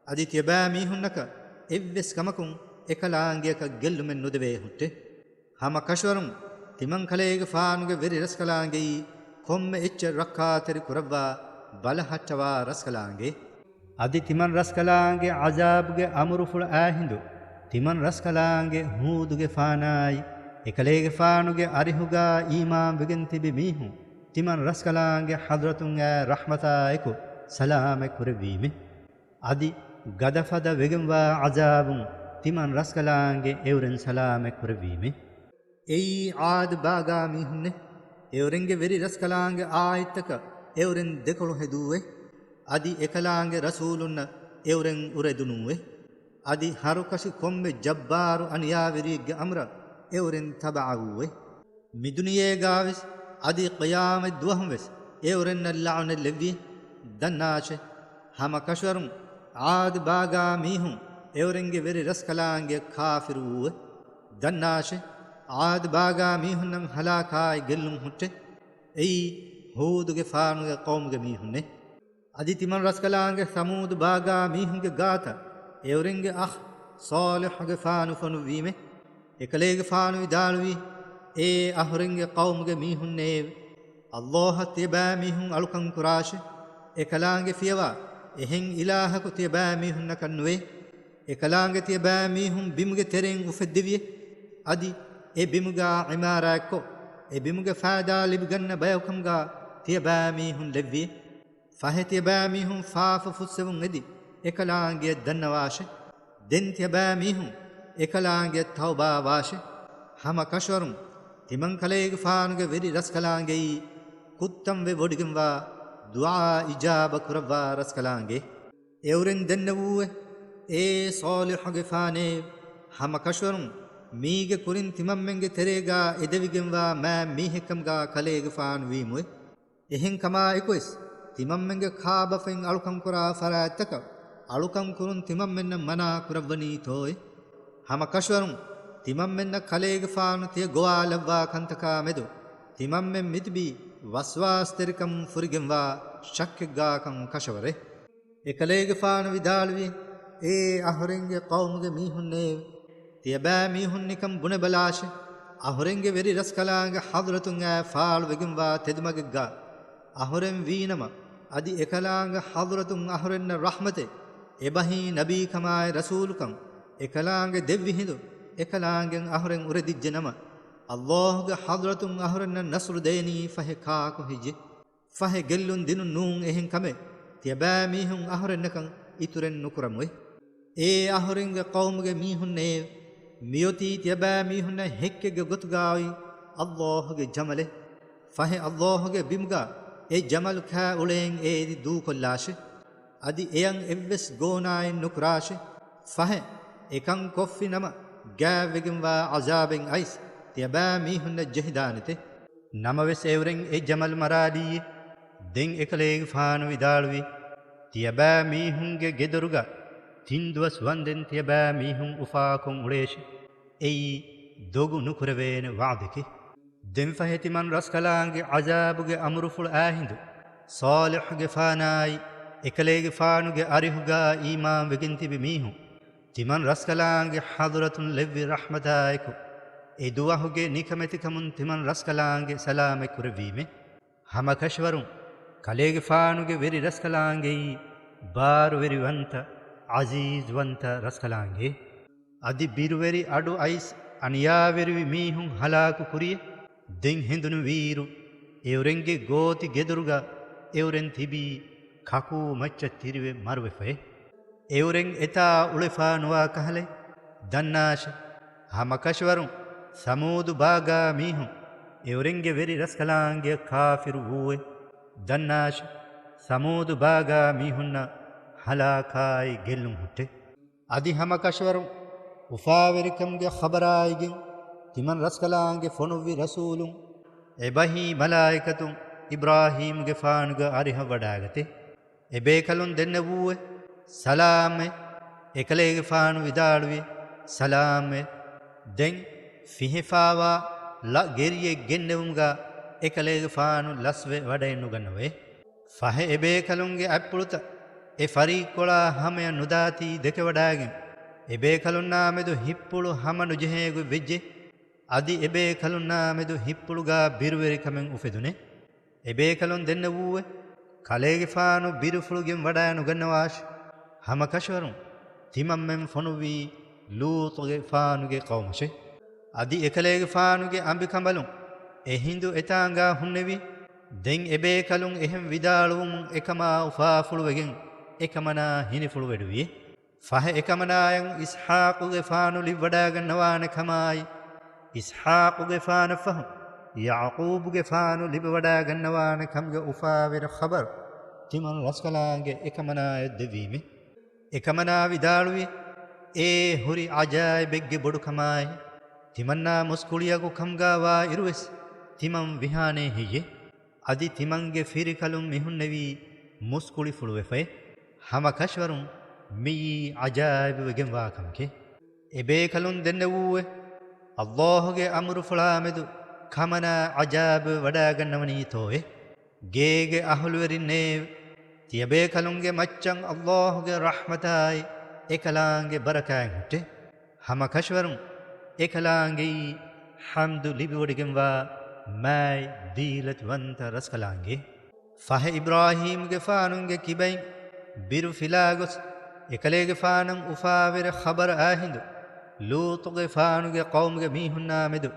އަދި ތިޔަބައިމީހުންނަކަށް އެއްވެސް ކަމަކުން އެކަލާނގެއަކަށް ގެއްލުމެއް ނުދެވޭ ހުއްޓެ. ހަމަ ކަށަވަރުން ތިމަން ކަލޭގެފާނުގެ ވެރި ރަސްކަލާނގެއީ ކޮންމެ އެއްޗެއް ރައްކާތެރި ކުރައްވާ ބަލަހައްޓަވާ ރަސްކަލާނގެ. އަދި ތިމަން ރަސްކަލާނގެ ޢަޒާބުގެ އަމުރުފުޅު އާހިނދު ތިމަން ރަސްކަލާނގެ ހޫދުގެފާނާއި އެކަލޭގެފާނުގެ އަރިހުގާ އީމާންވެގެން ތިބި މީހުން ތިމަން ރަސްކަލާނގެ ޙަޟްރަތުން އައި ރަޙްމަތާ އެކު ސަލާމަތް ކުރެއްވީމެ. އަދި ގަދަފަދަ ވެގެންވާ ޢަޒާބުން ތިމަން ރަސްކަލާނގެ އެއުރެން ސަލާމަތް ކުރެއްވީމެ. އެއީ ޢާދު ބާގާ މީހުންނެ. އެއުރެންގެ ވެރި ރަސްކަލާނގެ އާޔަތްތަކަށް އެއުރެން ދެކޮޅު ހެދޫވެ. އަދި އެކަލާނގެ ރަސޫލުންނަށް އެއުރެން އުރެދުނޫވެ. އަދި ހަރުކަށި ކޮންމެ ޖައްބާރު އަނިޔާވެރިއެއްގެ އަމުރަށް އެއުރެން ތަބަޢަވޫވެ. މިދުނިޔޭގާވެސް އަދި ޤިޔާމަތް ދުވަހުވެސް އެއުރެންނަށް ލަޢުނަތް ލެއްވި. ދަންނާށެ! ހަމަ ކަށަވަރުން ޢާދު ބާގާ މީހުން އެއުރެންގެ ވެރި ރަސްކަލާނގެ ކާފިރު ވޫވެ. ދަންނާށެ! ޢާދު ބާގާ މީހުންނަށް ހަލާކާއި ގެއްލުން ހުއްޓެ. އެއީ ހޫދުގެފާނުގެ ޤައުމުގެ މީހުންނޭ. އަދި ތިމަން ރަސްކަލާނގެ ސަމޫދު ބާގާ މީހުންގެ ގާތަށް އެއުރެންގެ އަޚް ޞާލިޙުގެފާނު ފޮނުއްވީމެ. އެކަލޭގެފާނު ވިދާޅުވީ، އޭ އަހުރެންގެ ޤައުމުގެ މީހުންނޭވެ! ﷲ އަށް ތިޔަބައިމީހުން އަޅުކަން ކުރާށެ! އެކަލާނގެ ފިޔަވާ އެހެން އިލާހަކު ތިޔަބައިމީހުންނަކަށް ނުވޭ. އެކަލާނގެ ތިޔަބައިމީހުން ބިމުގެ ތެރެއިން އުފެއްދެވިއެ. އަދި އެ ބިމުގާ ޢިމާރާތްކޮށް، އެ ބިމުގެ ފައިދާ ލިބިގަންނަ ބަޔަކަމުގާ ތިޔަބައިމީހުން ލެއްވިއެ. ފަހެ ތިޔަބައިމީހުން ފާފަ ފުއްސެވުން އެދި އެކަލާނގެއަށް ދަންނަވާށެ. ދެން ތިޔަބައިމީހުން އެކަލާނގެއަށް ތައުބާވާށެ. ހަމަ ކަށަވަރުން ތިމަން ކަލޭގެފާނުގެ ވެރި ރަސްކަލާނގެއީ ކުއްތަންވެ ވޮޑިގެންވާ ދުޢާ އިޖާބަ ކުރައްވާ ރަސްކަލާނގެ. އެއުރެން ދެންނެވޫއެ، އޭ ޞާލިޙުގެފާނޭ! ހަމަ ކަށަވަރުން މީގެ ކުރިން ތިމަންމެންގެ ތެރޭގާ އެދެވިގެންވާ މާތް މީހެއްކަމުގާ ކަލޭގެފާނު ވީމުއެ. އެހެން ކަމާއެކުވެސް، ތިމަންމެންގެ ކާބަފައިން އަޅުކަންކުރާ ފަރާތްތަކަށް އަޅުކަން ކުރުން ތިމަންމެންނަށް މަނާ ކުރައްވަނީތޯއެ؟ ހަމަ ކަށަވަރުން ތިމަންމެންނަށް ކަލޭގެފާނު ތިޔަ ގޮވާލައްވާ ކަންތަކާ މެދު ތިމަންމެން މިތިބީ ވަސްވާސްތެރިކަމުން ފުރިގެންވާ ޝައްކެއްގާކަން ކަށަވަރޭ. އެކަލޭގެފާނު ވިދާޅުވި، އޭ އަހުރެންގެ ޤައުމުގެ މީހުންނޭވެ! ތިޔަބައިމީހުން ނިކަން ބުނެބަލާށެ! އަހުރެންގެ ވެރި ރަސްކަލާނގެ ޙަޟްރަތުން އައި ފާޅުވެގެންވާ ތެދުމަގެއްގާ އަހުރެން ވީނަމަ، އަދި އެކަލާނގެ ޙަޟްރަތުން އަހުރެންނަށް ރަޙްމަތެއް، އެބަހީ ނަބީކަމާއި ރަސޫލުކަން، އެކަލާނގެ ދެއްވި ހިނދު އެކަލާނގެން އަހުރެން އުރެދިއްޖެ ނަމަ، ﷲ ގެ ޙަޟްރަތުން އަހުރެންނަށް ނަޞްރު ދޭނީ ފަހެ ކާކު ހެއްޔެ؟ ފަހެ ގެއްލުން ދިނުން ނޫން އެހެން ކަމެއް ތިޔަބައިމީހުން އަހުރެންނަކަށް އިތުރެއް ނުކުރަމުވެ. އޭ އަހުރެންގެ ޤައުމުގެ މީހުންނޭ! މިއޮތީ ތިޔަބައިމީހުންނަށް ހެއްކެއްގެ ގޮތުގައި ﷲ ގެ ޖަމަލެއް. ފަހެ ﷲ ގެ ބިމުގަ އެ ޖަމަލު ކާ އުޅޭން އޭރި ދޫކޮށްލާށެ. އަދި އެޔަށް އެއްވެސް ގޯނާއެއް ނުކުރާށެ. ފަހެ އެކަން ކޮށްފި ނަމަ، ގާތްވެގެންވާ ޢަޒާބެއް އައިސް ތިޔަބައިމީހުންނަށް ޖެހިދާނެތެ. ނަމަވެސް އެއުރެން އެ ޖަމަލު މަރާލީއޭ. ދެން އެކަލޭގެފާނު ވިދާޅުވި، ތިޔަބައިމީހުންގެ ގެދޮރުގަ ތިން ދުވަސް ވަންދެން ތިޔަބައިމީހުން އުފާކޮށް އުޅޭށެ. އެއީ ދޮގު ނުކުރެވޭނެ ވަޢުދެކެ. ދެން ފަހެ ތިމަން ރަސްކަލާނގެ ޢަޒާބުގެ އަމުރުފުޅު އާހިނދު، ޞާލިޙުގެފާނާއި އެކަލޭގެފާނުގެ އަރިހުގާ އީމާންވެގެން ތިބި މީހުން، ތިމަން ރަސްކަލާނގެ ޙަޟްރަތުން ލެއްވި ރަޙްމަތާއެކު، އެ ދުވަހުގެ ނިކަމެތިކަމުން ތިމަން ރަސްކަލާނގެ ސަލާމަތް ކުރެއްވީމެ. ހަމަ ކަށަވަރުން ކަލޭގެފާނުގެ ވެރި ރަސްކަލާނގެއީ ބާރުވެރިވަންތަ، ޢަޒީޒުވަންތަ ރަސްކަލާނގެ. އަދި ބިރުވެރި އަޑު އައިސް އަނިޔާވެރިވި މީހުން ހަލާކު ކުރިއެ. ދެން ހެނދުނުވީއިރު، އެއުރެންގެ ގޯތި ގެދޮރުގަ އެއުރެން ތިބީ ކަކޫ މައްޗަށް ތިރިވެ މަރުވެފައެ. އެއުރެން އެތާ އުޅެފާ ނުވާ ކަހަލަ. ދަންނާށެ! ހަމަ ކަށަވަރުން ސަމޫދު ބާގާ މީހުން އެއުރެންގެ ވެރި ރަސްކަލާނގެއަށް ކާފިރު ވޫއެ. ދަންނާށެ! ސަމޫދު ބާގާ މީހުންނަށް ހަލާކާއި ގެއްލުން ހުއްޓެ. އަދި ހަމަ ކަށަވަރުން އުފާވެރިކަމުގެ ޚަބަރާއިގެން ތިމަން ރަސްކަލާނގެ ފޮނުއްވި ރަސޫލުން އެބަހީ މަލާއިކަތުން އިބްރާހީމްގެފާނުގެ އަރިހަށް ވަޑާގަތެ. އެބޭކަލުން ދެންނެވޫއެ، ސަލާމްއެ. އެކަލޭގެފާނު ވިދާޅުވި، ސަލާމްއެ. ދެން ފިހެފާވާ ޅަ ގެރިއެއް ގެންނެވުމުގަ އެކަލޭގެފާނު ލަސްވެ ވަޑައެއްނުގަންނަވައެ. ފަހެ އެބޭކަލުންގެ އަތްޕުޅުތައް އެ ފަރީއްކޮޅާ ހަމަޔަށް ނުދާތީ ދެކެވަޑާގެން، އެބޭކަލުންނާމެދު ހިއްޕުޅު ހަމަނުޖެހޭގޮތް ވެއްޖެ. އަދި އެބޭކަލުންނާމެދު ހިއްޕުޅުގާ ބިރުވެރިކަމެއް އުފެދުނެ. އެބޭކަލުން ދެންނެވޫއެ، ކަލޭގެފާނު ބިރުފުޅުގެން ވަޑާނުގަންނަވާށި. ހަމަ ކަށަވަރުން ތިމަންމެން ފޮނުއްވީ ލޫޠުގެފާނުގެ ޤައުމަށެ. އަދި އެކަލޭގެފާނުގެ އަނބިކަނބަލުން އެ ހިނދު އެތާނގާ ހުންނެވި. ދެން އެބޭކަލުން އެހެން ވިދާޅުވުމުން އެކަމާ އުފާފުޅުވެގެން އެކަމަނާ ހިނިފުޅުވެޑުވިއެ. ފަހެ އެކަމަނާޔަށް އިސްޙާޤުގެފާނު ލިއްވަޑާގަންނަވާނެ ކަމާއި، އިސްޙާޤުގެފާނަށްފަހު ޔަޢުޤޫބުގެފާނު ލިބިވަޑާގަންނަވާނެ ކަމުގެ އުފާވެރި ޚަބަރު ތިމަން ރަސްކަލާނގެ އެކަމަނާޔަށް ދެއްވީމެ. އެކަމަނާ ވިދާޅުވި، އޭ ހުރި ޢަޖާއިބެއްގެ ބޮޑުކަމާއި، ތިމަންނާ މުސްކުޅިއަގު ކަމުގާ ވާ އިރުވެސް ތިމަން ވިހާނޭ ހެއްޔެ؟ އަދި ތިމަންގެ ފިރިކަލުން މިހުންނެވީ މުސްކުޅިފުޅުވެފައެ. ހަމަކަށަވަރުން މިއީ ޢަޖާއިބުވެގެންވާ ކަމެކޭ. އެބޭކަލުން ދެންނެވޫއެ، ﷲ ގެ އަމުރުފުޅާމެދު ކަމަނާ ޢަޖާއިބުވެވަޑާގަންނަވަނީތޯއެ؟ ގޭގެ އަހުލުވެރިންނޭވެ! ތިޔަބޭކަލުންގެ މައްޗަށް ﷲ ގެ ރަޙްމަތާއި އެކަލާނގެ ބަރަކާތް ހުއްޓޭ. ހަމަކަށަވަރުން އެކަލާނގެއީ ޙަމްދު ލިބިވޮޑިގެންވާ މާތް ދީލަތިވަންތަ ރަސްކަލާނގެ. ފަހެ އިބްރާހީމްގެފާނުގެ ކިބައިން ބިރު ފިލާގޮސް، އެކަލޭގެފާނަށް އުފާވެރި ޚަބަރު އާހިނދު، ލޫޠުގެފާނުގެ ޤައުމުގެ މީހުންނާމެދު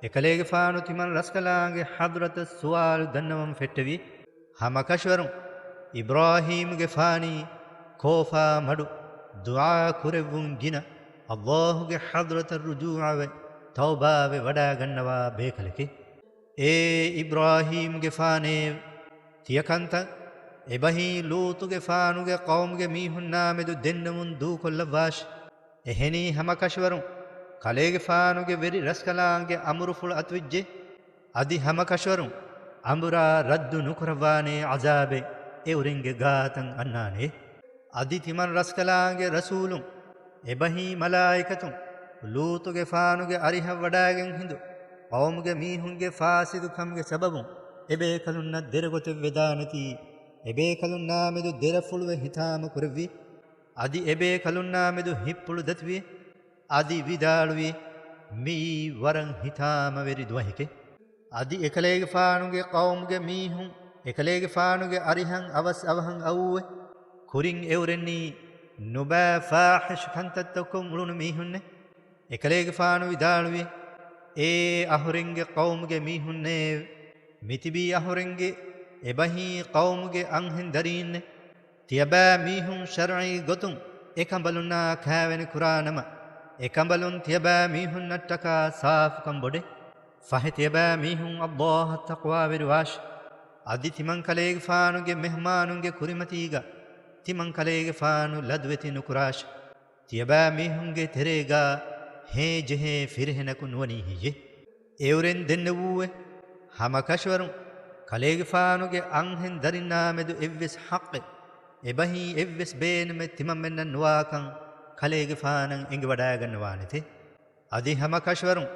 އެކަލޭގެފާނު ތިމަން ރަސްކަލާނގެ ޙަޟްރަތަށް ސުވާލު ދަންނަވަން ފެއްޓެވި. ހަމަކަށަވަރުން އިބްރާހީމްގެފާނީ ކޯފާ މަޑު ދުޢާ ކުރެއްވުން ގިނަ ﷲ ގެ ޙަޟްރަތަށް ރުޖޫޢަވެ، ތައުބާވެ ވަޑާގަންނަވާ ބޭކަލެކޭ. އޭ އިބްރާހީމްގެފާނޭ! ތިޔަކަންތައް އެބަހީ ލޫޠުގެފާނުގެ ޤައުމުގެ މީހުންނާމެދު ދެންނެވުން ދޫކޮށްލައްވާށި. އެހެނީ ހަމަކަށަވަރުން ކަލޭގެފާނުގެ ވެރި ރަސްކަލާނގެ އަމުރުފުޅު އަތުވެއްޖެ. އަދި ހަމަކަށަވަރުން އަނބުރާ ރައްދު ނުކުރައްވާނޭ ޢަޒާބެއް އެއުރެންގެ ގާތަށް އަންނާނެ. އަދި ތިމަން ރަސްކަލާނގެ ރަސޫލުން އެބަހީ މަލާއިކަތުން ލޫޠުގެފާނުގެ އަރިހަށް ވަޑާގެން ހިނދު ޤައުމުގެ މީހުންގެ ފާސިދުކަމުގެ ސަބަބުން އެބޭކަލުންނަށް ދެރަގޮތެއް ވެދާނެތީ، އެބޭކަލުންނާމެދު ދެރަފުޅުވެ ހިތާމަ ކުރެއްވި. އަދި އެބޭކަލުންނާމެދު ހިތްޕުޅު ދަތިވި. އަދި ވިދާޅުވި، މިއީ ވަރަށް ހިތާމަވެރި ދުވަހެކޭ. އަދި އެކަލޭގެފާނުގެ ޤައުމުގެ މީހުން އެކަލޭގެފާނުގެ އަރިހަށް އަވަސް އަވަހަށް އައުއެ، ކުރިން އެއުރެންނީ ނުބައި ފާޙިޝް ކަންތައްތަކުން އުޅުނު މީހުންނޭ. އެކަލޭގެފާނު ވިދާޅުވި، އޭ އަހުރެންގެ ޤައުމުގެ މީހުންނޭ! މިތިބީ އަހުރެންގެ އެބަހީ ޤައުމުގެ އަންހެން ދަރީންނޭ. ތިޔަބައިމީހުން ޝަރުޢީ ގޮތުން އެކަނބަލުންނާ ކާވެނި ކުރާނަމަ، އެކަނބަލުން ތިޔަބައިމީހުންނަށްޓަކާ ސާފުކަން ބޮޑޭ. ފަހެ ތިޔަބައިމީހުން ﷲ އަށް ތަޤްވާވެރިވާށި. އަދި ތިމަންކަލޭގެފާނުގެ މެހްމާނުންގެ ކުރިމަތީގަ ތިމަންކަލޭގެފާނު ލަދުވެތި ނުކުރާށި. ތިޔަބައިމީހުންގެ ތެރޭގާ ހޭޖެހޭ ފިރިހެނަކު ނުވަނީ ހެއްޔެ؟ އެއުރެން ދެންނެވޫއެ، ހަމަކަށަވަރުން ކަލޭގެފާނުގެ އަންހެން ދަރިންނާމެދު އެއްވެސް ޙައްޤެއް، އެބަހީ އެއްވެސް ބޭނުމެއް ތިމަންމެންނަށް ނުވާކަން ކަލޭގެފާނަށް އެނގިވަޑައިގަންނަވާނެތެ. އަދި ހަމަކަށަވަރުން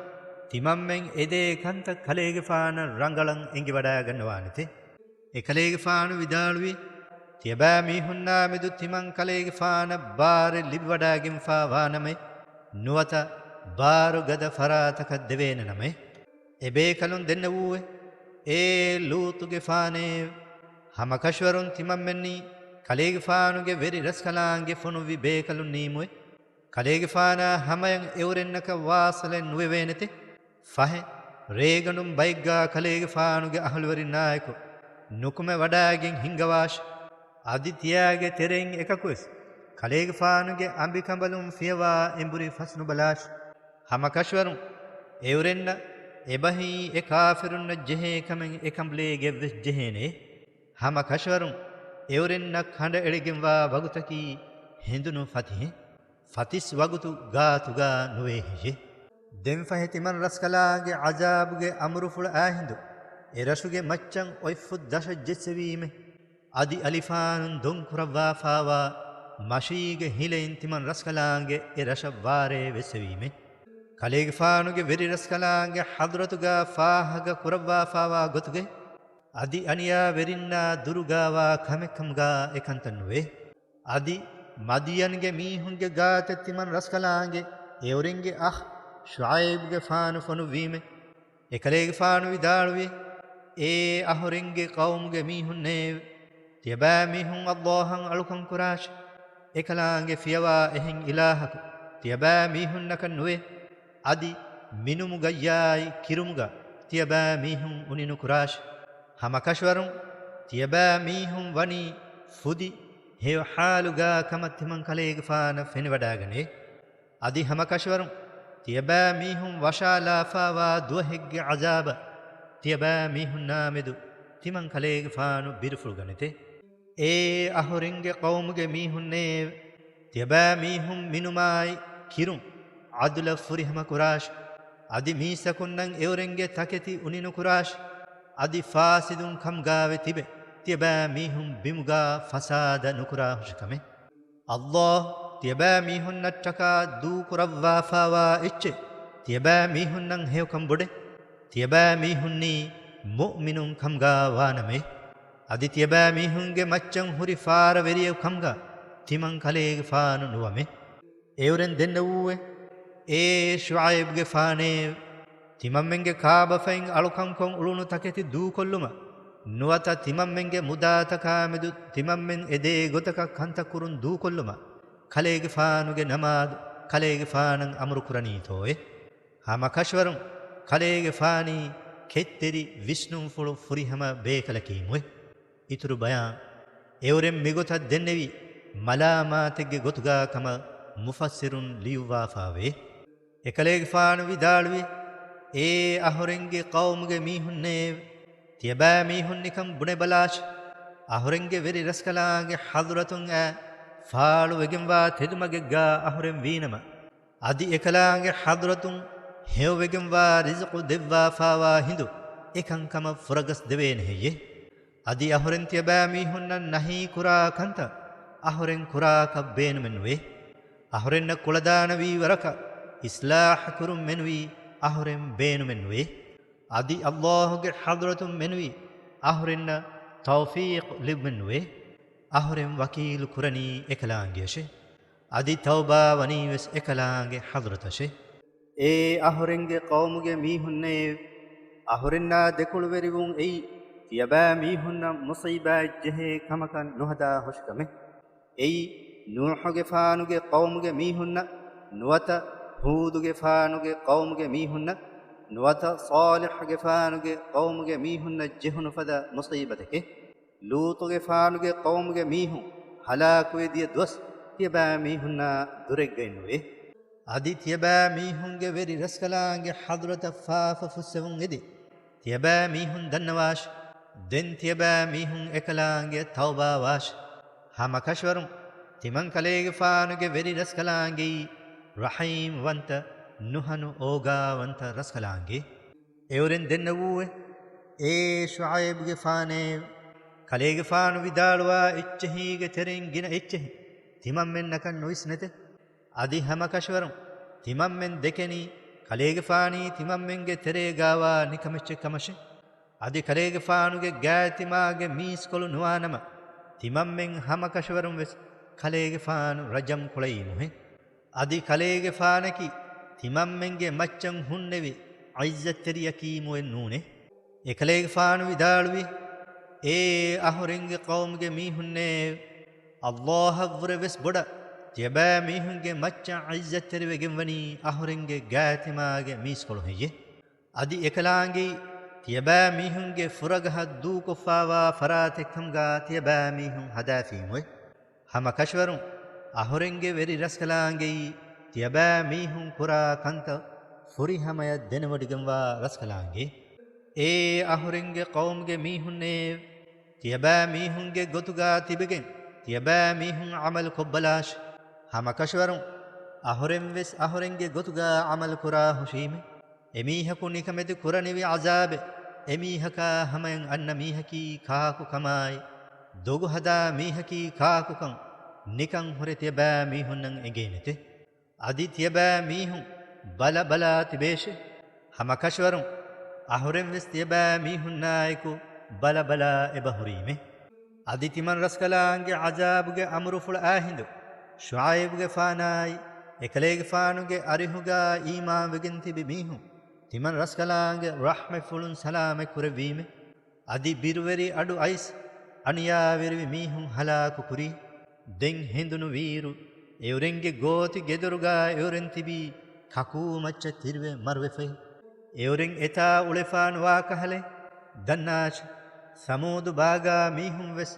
ތިމަންމެން އެދޭ ކަންތައް ކަލޭގެފާނަށް ރަނގަޅަށް އެނގިވަޑައިގަންނަވާނެތެ. އެކަލޭގެފާނު ވިދާޅުވި، ތިޔަބައިމީހުންނާމެދު ތިމަން ކަލޭގެފާނަށް ބާރެއް ލިބިވަޑައިގެންފާ ވާނަމޭ، ނުވަތަ ބާރުގަދަ ފަރާތަކަށް ދެވޭނެ ނަމޭ. އެބޭކަލުން ދެންނެވޫއެ، އޭ ލޫޠުގެފާނޭ! ހަމަކަށަވަރުން ތިމަންމެންނީ ކަލޭގެފާނުގެ ވެރި ރަސްކަލާނގެ ފޮނުއްވި ބޭކަލުންނީމުއެ. ކަލޭގެފާނާ ހަމަޔަށް އެއުރެންނަކަށް ވާސަލެއް ނުވެވޭނެތެ. ފަހެ، ރޭގަނޑުން ބައެއްގާ ކަލޭގެފާނުގެ އަހުލުވެރިންނާއެކު ނުކުމެ ވަޑާގެން ހިންގަވާށި. އަދި ތިޔާގެ ތެރެއިން އެކަކުވެސް ކަލޭގެފާނުގެ އަނބިކަނބަލުން ފިޔަވާ އެނބުރި ފަސްނުބަލާށި. ހަމަކަށަވަރުން އެއުރެންނަށް އެބަހީ އެ ކާފިރުންނަށް ޖެހޭ ކަމެއް އެކަނބަލޭގެ އެއްވެސް ޖެހޭނެ. ހަމަކަށަވަރުން އެއުރެންނަށް ކަނޑައެޅިގެންވާ ވަގުތަކީ ހެނދުނު ފަތިހެއް. ފަތިސް ވަގުތު ގާތުގާ ނުވޭ ހެއްޔެ؟ ދެންފަހެ ތިމަން ރަސްކަލާނގެ ޢަޒާބުގެ އަމުރުފުޅަ އާހިނދު އެ ރަށުގެ މައްޗަށް އޮތްފުށް ދަށަށް ޖެއްސެވީމެ. އަދި އަލިފާނުން ދޮންކުރައްވާފާވާ މަށީގެ ހިލައިން ތިމަން ރަސްކަލާނގެ އެ ރަށަށް ވާރޭ ވެއްސެވީމެ. ކަލޭގެފާނުގެ ވެރި ރަސްކަލާނގެ ޙަޟްރަތުގާ ފާހަގަ ކުރައްވާފާވާ ގޮތުގައި، އަދި އަނިޔާވެރިންނާ ދުރުގާވާ ކަމެއްކަމުގާ އެކަންތައް ނުވޭ. އަދި މަދްޔަންގެ މީހުންގެ ގާތަށް ތިމަން ރަސްކަލާނގެ އެއުރެންގެ އަޚް ޝުޢައިބުގެފާނު ފޮނުއްވީމެ. އެކަލޭގެފާނު ވިދާޅުވި، އޭ އަހުރެންގެ ޤައުމުގެ މީހުންނޭވެ! ތިޔަބައިމީހުން ﷲ އަށް އަޅުކަން ކުރާށި! އެކަލާނގެ ފިޔަވާ އެހެން އިލާހަކު ތިޔަބައިމީހުންނަކަށް ނުވޭ. އަދި މިނުމުގައްޔާއި ކިރުމުގަ ތިޔަބައިމީހުން އުނިނުކުރާށި! ހަމަކަށަވަރުން ތިޔަބައިމީހުން ވަނީ ފުދި ހެޔޮ ޙާލުގާ ކަމަށް ތިމަން ކަލޭގެފާނަށް ފެނިވަޑައިގަނޭ. އަދި ހަމަކަށަވަރުން ތިޔަބައިމީހުން ވަށާލާފާވާ ދުވަހެއްގެ ޢަޒާބަށް ތިޔަބައިމީހުންނާމެދު ތިމަން ކަލޭގެފާނު ބިރުފުޅުގަނެތެ. އޭ އަހުރެންގެ ޤައުމުގެ މީހުންނޭވެ! ތިޔަބައިމީހުން މިނުމާއި ކިރުން ޢަދުލަށް ފުރިހަމަކުރާށި! އަދި މީސްތަކުންނަށް އެއުރެންގެ ތަކެތި އުނިނުކުރާށި! އަދި ފާސިދުން ކަމުގާވެ ތިބެ ތިޔަބައިމީހުން ބިމުގާ ފަސާދަ ނުކުރާހުށިކަމެއް. ﷲ ތިޔަބައިމީހުންނަށްޓަކާ ދޫކުރައްވާފާވާ އެއްޗެއް ތިޔަބައިމީހުންނަށް ހެޔޮކަން ބޮޑެއް. ތިޔަބައިމީހުންނީ މުއުމިނުން ކަމުގާ ވާނަމޭ. އަދި ތިޔަބައިމީހުންގެ މައްޗަށް ހުރި ފާރަވެރިއެއް ކަމުގާ ތިމަން ކަލޭގެފާނު ނުވަމޭ. އެއުރެން ދެންނެވޫއެވެ. އޭ ޝުޢައިބުގެފާނޭވެ! ތިމަންމެންގެ ކާބަފައިން އަޅުކަންކޮށް އުޅުނު ތަކެތި ދޫކޮށްލުމަށް ނުވަތަ ތިމަންމެންގެ މުދާތަކާމެދު ތިމަންމެން އެދޭ ގޮތަކަށް ކަންތައް ކުރުން ދޫކޮށްލުމަށް ކަލޭގެފާނުގެ ނަމާދު ކަލޭގެފާނަށް އަމުރުކުރަނީތޯއެ؟ ހަމަކަށަވަރުން ކަލޭގެފާނީ ކެތްތެރި ވިސްނުންފުޅު ފުރިހަމަ ބޭކަލަކީމުއެ. އިތުރު ބަޔާން. އެއުރެން މިގޮތަށް ދެންނެވީ މަލާމާތެއްގެ ގޮތުގާ ކަމަށް މުފައްސިރުން ލިޔުއްވާފާވޭ. އެކަލޭގެފާނު ވިދާޅުވި، އޭ އަހުރެންގެ ޤައުމުގެ މީހުންނޭވެ! ތިޔަބައިމީހުން ނިކަން ބުނެބަލާށި! އަހުރެންގެ ވެރި ރަސްކަލާނގެ ޙަޟްރަތުން އައި ފާޅުވެގެންވާ ތެދުމަގެއްގާ އަހުރެން ވީނަމަ، އަދި އެކަލާނގެ ޙަޟްރަތުން ހެޔޮވެގެންވާ ރިޒުޤު ދެއްވާފާވާ ހިނދު އެކަންކަމަށް ފުރަގަސް ދެވޭނެ ހެއްޔެ؟ އަދި އަހުރެން ތިޔަބައިމީހުންނަށް ނަހީ ކުރާ ކަންތައް އަހުރެން ކުރާކަށް ބޭނުމެއް ނުވޭ. އަހުރެންނަށް ކުޅަދާނަވީ ވަރަކަށް އިޞްލާޙު ކުރުން މެނުވީ އަހުރެން ބޭނުމެއް ނުވޭ. އަދި ﷲ ގެ ޙަޟްރަތުން މެނުވީ އަހުރެންނަށް ތައުފީޤު ލިބުމެއް ނުވޭ. އަހުރެން ވަކީލު ކުރަނީ އެކަލާނގެއަށޭ. އަދި ތައުބާ ވަނީވެސް އެކަލާނގެ ޙަޟްރަތަށޭ. އޭ އަހުރެންގެ ޤައުމުގެ މީހުންނޭވެ! އަހުރެންނާ ދެކޮޅުވެރިވުން އެއީ ތިޔަބައިމީހުންނަށް މުޞީބާތްޖެހޭ ކަމަކަށް ނުހަދާ ހުށިކަމެއް. އެއީ ނޫޙުގެފާނުގެ ޤައުމުގެ މީހުންނަށް ނުވަތަ ހޫދުގެފާނުގެ ޤައުމުގެ މީހުންނަށް ނުވަތަ ޞާލިޙުގެފާނުގެ ޤައުމުގެ މީހުންނަށް ޖެހުނު ފަދަ މުޞީބަތެކޭ. ލޫޠުގެފާނުގެ ޤައުމުގެ މީހުން ހަލާކުވެ ދިޔަ ދުވަސް ތިޔަބައިމީހުންނާ ދުރެއްގައެއް ނުވޭ. އަދި ތިޔަބައިމީހުންގެ ވެރި ރަސްކަލާނގެ ޙަޟްރަތަށް ފާފަ ފުއްސެވުން އެދި، ތިޔަބައިމީހުން ދަންނަވާށި! ދެން ތިޔަބައިމީހުން އެކަލާނގެއަށް ތައުބާވާށި! ހަމަކަށަވަރުން ތިމަން ކަލޭގެފާނުގެ ވެރި ރަސްކަލާނގެއީ ރަޙީމްވަންތަ، ނުހަނު އޯގާވަންތަ ރަސްކަލާނގެ. އެއުރެން ދެންނެވޫއެވެ. އޭ ޝުޢައިބުގެފާނޭވެ! ކަލޭގެފާނު ވިދާޅުވާ އެއްޗެހީގެ ތެރެއިން ގިނަ އެއްޗެހި ތިމަންމެންނަކަށް ނުވިސްނެތެ. އަދި ހަމަކަށަވަރުން ތިމަންމެން ދެކެނީ ކަލޭގެފާނީ ތިމަންމެންގެ ތެރޭގާވާ ނިކަމެއްޗެއް ކަމަށެ. އަދި ކަލޭގެފާނުގެ ގާތްތިމާގެ މީސްކޮޅު ނުވާނަމަ، ތިމަންމެން ހަމަކަށަވަރުން ވެސް ކަލޭގެފާނު ރަޖަމް ކުޅައީމުހެ. އަދި ކަލޭގެފާނަކީ ތިމަންމެންގެ މައްޗަށް ހުންނެވި ޢިއްޒަތްތެރިޔަކީމުއެއް ނޫނޭ. އެކަލޭގެފާނު ވިދާޅުވި، އޭ އަހުރެންގެ ޤައުމުގެ މީހުންނޭ! ﷲ އަށްވުރެ ވެސް ބޮޑަށް ތިޔަބައިމީހުންގެ މައްޗަށް ޢިއްޒަތްތެރިވެގެންވަނީ އަހުރެންގެ ގާތްތިމާގެ މީސްކޮޅު ހެއްޔެ؟ އަދި އެކަލާނގެއީ ތިޔަބައިމީހުންގެ ފުރަގަހަށް ދޫކޮށްފާވާ ފަރާތެއްކަމުގާ ތިޔަބައިމީހުން ހަދާފީމުއެ. ހަމަކަށަވަރުން އަހުރެންގެ ވެރި ރަސްކަލާނގެއީ ތިޔަބައިމީހުން ކުރާ ކަންތައް ފުރިހަމަޔަށް ދެނެވޮޑިގެންވާ ރަސްކަލާނގެ. އޭ އަހުރެންގެ ޤައުމުގެ މީހުންނޭ! ތިޔަބައިމީހުންގެ ގޮތުގާ ތިބެގެން ތިޔަބައިމީހުން ޢަމަލު ކޮށްބަލާށި! ހަމަކަށަވަރުން އަހުރެން ވެސް އަހުރެންގެ ގޮތުގާ ޢަމަލު ކުރާ ހުށީމެ. އެމީހަކު ނިކަމެތި ކުރަނިވި ޢަޒާބެއް އެމީހަކާ ހަމަޔަށް އަންނަ މީހަކީ ކާކު ކަމާއި، ދޮގު ހަދާ މީހަކީ ކާކުކަން ނިކަން ހުރެ ތިޔަބައިމީހުންނަށް އެނގޭނެތެ. އަދި ތިޔަބައިމީހުން ބަލަބަލާ ތިބޭށެ. ހަމަކަށަވަރުން އަހުރެން ވެސް ތިޔަބައިމީހުންނާއެކު ބަލަބަލާ އެބަހުރީމެ. އަދި ތިމަން ރަސްކަލާނގެ ޢަޒާބުގެ އަމުރުފުޅަށް އާ ހިނދު، ޝުޢައިބުގެފާނާއި، އެކަލޭގެފާނުގެ އަރިހުގާ އީމާންވެގެން ތިބި މީހުން، ތިމަން ރަސްކަލާނގެ ރަޙްމަތްފުޅުން ސަލާމަތް ކުރެއްވީމެ. އަދި ބިރުވެރި އަޑު އައިސް، އަނިޔާވެރިވި މީހުން ހަލާކު ކުރީ. ދެން ހެނދުނު ވީއިރު، އެއުރެންގެ ގޯތި ގެދޮރުގާ އެއުރެން ތިބީ، ކަކޫ މައްޗަށް ތިރިވެ މަރުވެފައި. އެއުރެން އެތާ އުޅެފާ ނުވާ ކަހަލަ، ދަންނާށި، ސަމޫދު ބާގާ މީހުން ވެސް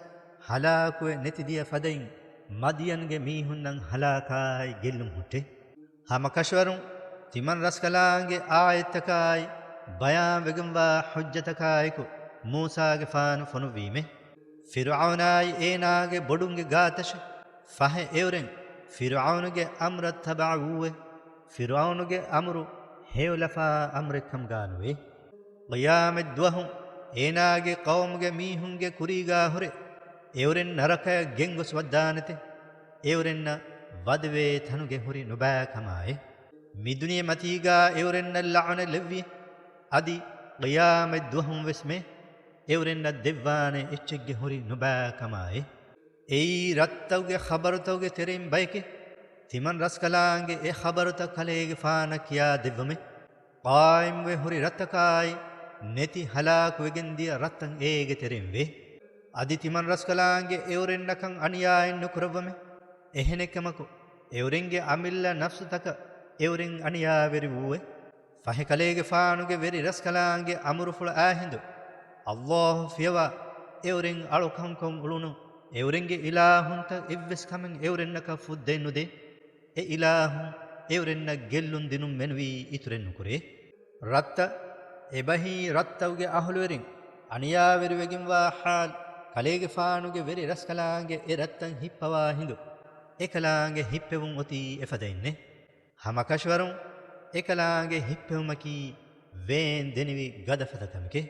ހަލާކުވެ ނެތިދިޔަ ފަދައިން، މަދްޔަންގެ މީހުންނަށް ހަލާކާއި ގެއްލުން ހުއްޓެ. ހަމަކަށަވަރުން ތިމަން ރަސްކަލާނގެ އާޔަތްތަކާއި، ބަޔާންވެގެންވާ ޙުއްޖަތަކާއެކު މޫސާގެފާނު ފޮނުއްވީމެ. ފިރުޢައުނާއި އޭނާގެ ބޮޑުންގެ ގާތަށެ ފަހެ އެއުރެން ފިރުޢައުނުގެ އަމްރަށް ތަބަޢަ ވޫއެ. ފިރުޢައުނުގެ އަމުރު ހެޔޮލަފާ އަމްރެއްކަމުގާ ނުވޭ. ޤިޔާމަތްދުވަހު އޭނާގެ ޤައުމުގެ މީހުންގެ ކުރީގާ ހުރެ އެއުރެން ނަރަކަޔަށް ގެންގޮސް ވައްދާނެތެ. އެއުރެންނަށް ވަދެވޭ ތަނުގެ ހުރި ނުބައިކަމާއެ. މިދުނިޔެމަތީގާ އެއުރެންނަށް ލަޢުނަތް ލެއްވި. އަދި ޤިޔާމަތްދުވަހުން ވެސް މެ އެއުރެންނަށް ދެއްވާނެ އެއްޗެއްގެ ހުރި ނުބައިކަމާއެ. އެއީ ރަށްތަކުގެ ޚަބަރުތަކުގެ ތެރެއިން ބަޔެކެ. ތިމަން ރަސްކަލާނގެ އެ ޚަބަރުތައް ކަލޭގެފާނަށް ކިޔާ ދެއްވުމެ. ޤާއިމްވެ ހުރި ރަށްތަކާއި ނެތި ހަލާކުވެގެން ދިޔަ ރަށްތައް އޭގެ ތެރެއިން ވޭ. އަދި ތިމަން ރަސްކަލާނގެ އެއުރެންނަކަށް އަނިޔާއެއް ނުކުރައްވަމެ. އެހެނެއްކަމަކު، އެއުރެންގެ އަމިއްލަ ނަފްސުތަކަށް އެއުރެން އަނިޔާވެރި ވޫއެ. ފަހެ ކަލޭގެފާނުގެ ވެރި ރަސްކަލާނގެ އަމުރުފުޅަށާ ހިނދު، އައްލާހު ފިޔަވާ، އެއުރެން އަޅުކަންކޮށް އުޅުނު އެއުރެންގެ އިލާހުންތައް އެއްވެސް ކަމެއް އެއުރެންނަކަށް ފުއްދައެއް ނުދޭ. އެ އިލާހުން އެއުރެންނަށް ގެއްލުން ދިނުން މެނުވީ އިތުރެއް ނުކުރޭ. ރަށްތައް، އެބަހީ ރަށްތަކުގެ އަހުލުވެރިން އަނިޔާވެރިވެގެންވާ ޙާލު ކަލޭގެފާނުގެ ވެރި ރަސްކަލާނގެ އެ ރަށްތައް ހިއްޕަވާ ހިނދު، އެކަލާނގެ ހިއްޕެވުން އޮތީ އެފަދައިންނޭ. ހަމަކަށަވަރުން އެކަލާނގެ ހިއްޕެވުމަކީ ވޭން ދެނިވި ގަދަ ފަދަ ކަމެކޭ.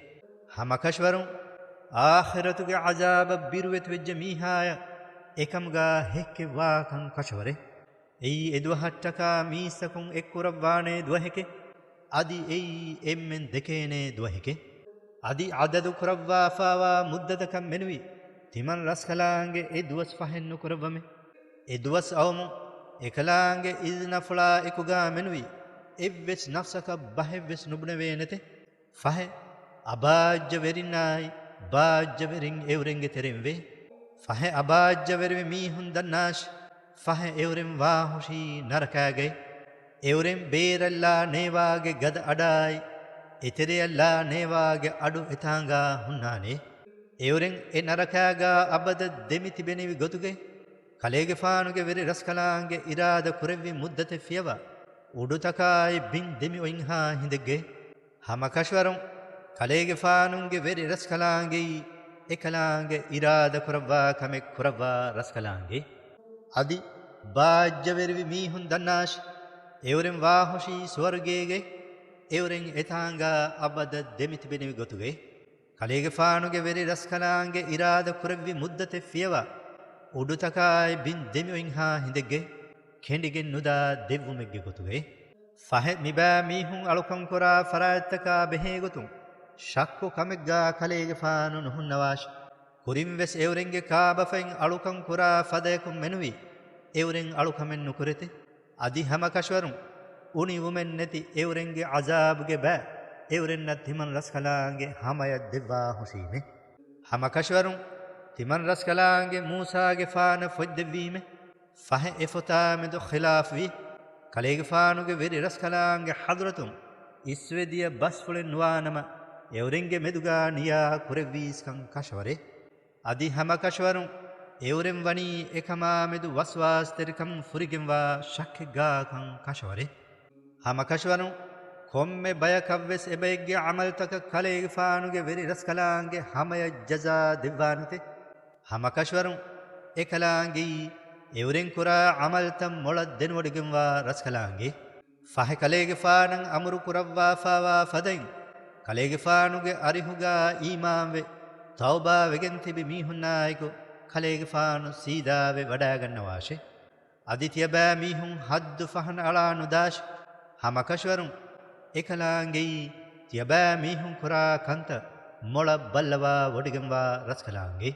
ހަމަކަށަވަރުން އާޚިރަތުގެ ޢަޒާބަށް ބިރުވެތިވެއްޖެ މީހާޔަށް އެކަމުގާ ހެއްކެއްވާކަން ކަށަވަރޭ. އެއީ އެދުވަހަށްޓަކާ މީސްތަކުން އެއްކުރައްވާނޭ ދުވަހެކޭ. އަދި އެއީ އެންމެން ދެކޭނޭ ދުވަހެކޭ. އަދި ޢަދަދު ކުރައްވާފާވާ މުއްދަތަކަށް މެނުވީ ތިމަން ރަސްކަލާނގެ އެ ދުވަސް ފަހެއް ނުކުރައްވަމެ. އެ ދުވަސް އައުމުން އެކަލާނގެ އިޒްނަފުޅާ އެކުގާ މެނުވީ އެއްވެސް ނަފްސަކަށް ބަހެއްވެސް ނުބުނެވޭނެތެ. ފަހެ އަބާއްޖަވެރިންނާއި ބާއްޖަވެރިން އެއުރެންގެ ތެރެއިން ވޭ. ފަހެ އަބާއްޖަވެރިވި މީހުން ދަންނާށި. ފަހެ އެއުރެން ވާހުށީ ނަރަކާގައި. އެއުރެން ބޭރަށްލާ ނޭވާގެ ގަދަ އަޑާއި، އެތެރެޔަށްލާ ނޭވާގެ އަޑު އެތާނގާ ހުންނާނެ. އެއުރެން އެ ނަރަކާގާ އަބަދަށް ދެމި ތިބެނިވި ގޮތުގައި، ކަލޭގެފާނުގެ ވެރި ރަސްކަލާނގެ އިރާދަ ކުރެއްވި މުއްދަތެއް ފިޔަވާ، އުޑުތަކާއި ބިން ދެމި އޮތްހާ ހިނދެއްގައި. ހަމަކަށަވަރުން ކަލޭގެފާނުގެ ވެރި ރަސްކަލާނގެއީ، އެކަލާނގެ އިރާދަ ކުރައްވާ ކަމެއް ކުރައްވާ ރަސްކަލާނގެ. އަދި ބާއްޖަވެރިވި މީހުން ދަންނާށި، އެއުރެން ވާހުށީ ސުވަރުގޭގައި، އެއުރެން އެތާނގާ އަބަދަށް ދެމިތިބެނިވި ގޮތުގައި. ކަލޭގެފާނުގެ ވެރި ރަސްކަލާނގެ އިރާދަ ކުރެއްވި މުއްދަތެއް ފިޔަވާ، އުޑުތަކާއި ބިން ދެމިއޮތްހާ ހިނދެއްގައި، ކެނޑިގެން ނުދާ ދެއްވުމެއްގެ ގޮތުގައި. ފަހެ މިބާ މީހުން އަޅުކަން ކުރާ ފަރާތްތަކާ ބެހޭގޮތުން ޝައްކު ކަމެއްގާ ކަލޭގެފާނު ނުހުންނަވާށި. ކުރިންވެސް އެއުރެންގެ ކާބަފައިން އަޅުކަން ކުރާ ފަދަޔަކުން މެނުވީ، އެއުރެން އަޅުކަމެއް ނުކުރެތެ. އަދި ހަމަކަށަވަރުން އުނިވުމެއް ނެތި އެއުރެންގެ ޢަޒާބުގެ ބައި އެއުރެންނަށް ތިމަން ރަސްކަލާނގެ ހަމަޔަށް ދެއްވާ ހުށީމެ. ހަމަކަށަވަރުން ތިމަން ރަސްކަލާނގެ މޫސާގެފާނަށް ފޮތްދެއްވީމެ. ފަހެ އެ ފޮތާމެދު ޚިލާފްވީ، ކަލޭގެފާނުގެ ވެރި ރަސްކަލާނގެ ޙަޟްރަތުން އިސްވެދިޔަ ބަސްފުޅެއް ނުވާނަމަ، އެއުރެންގެ މެދުގާ ނިޔާ ކުރެއްވީސްކަން ކަށަވަރޭ. އަދި ހަމަކަށަވަރުން އެއުރެން ވަނީ އެކަމާމެދު ވަސްވާސްތެރިކަމުން ފުރިގެންވާ ޝައްކެއްގާކަން ކަށަވަރޭ. ހަމަކަށަވަރުން ކޮންމެ ބަޔަކަށްވެސް އެބައެއްގެ ޢަމަލުތަކަށް ކަލޭގެފާނުގެ ވެރި ރަސްކަލާނގެ ހަމަޔަށް ޖަޒާ ދެއްވާނެތެ. ހަމަކަށަވަރުން އެކަލާނގެއީ އެއުރެން ކުރާ ޢަމަލުތައް މޮޅަށް ދެނެވޮޑިގެންވާ ރަސްކަލާނގެ. ފަހެ ކަލޭގެފާނަށް އަމުރު ކުރައްވާފާވާ ފަދައިން، ކަލޭގެފާނުގެ އަރިހުގާ އީމާންވެ، ތައުބާވެގެން ތިބި މީހުންނާއެކު ކަލޭގެފާނު ސީދާވެ ވަޑާގަންނަވާށޭ. އަދި ތިޔަބައި މީހުން ޙައްދު ފަހަނަ އަޅާ ނުދާށި. ހަމަކަށަވަރުން އެކަލާނގެއީ ތިޔަބައި މީހުން ކުރާ ކަންތައް މޮޅަށް ބައްލަވާ ވޮޑިގެންވާ ރަސްކަލާނގެ.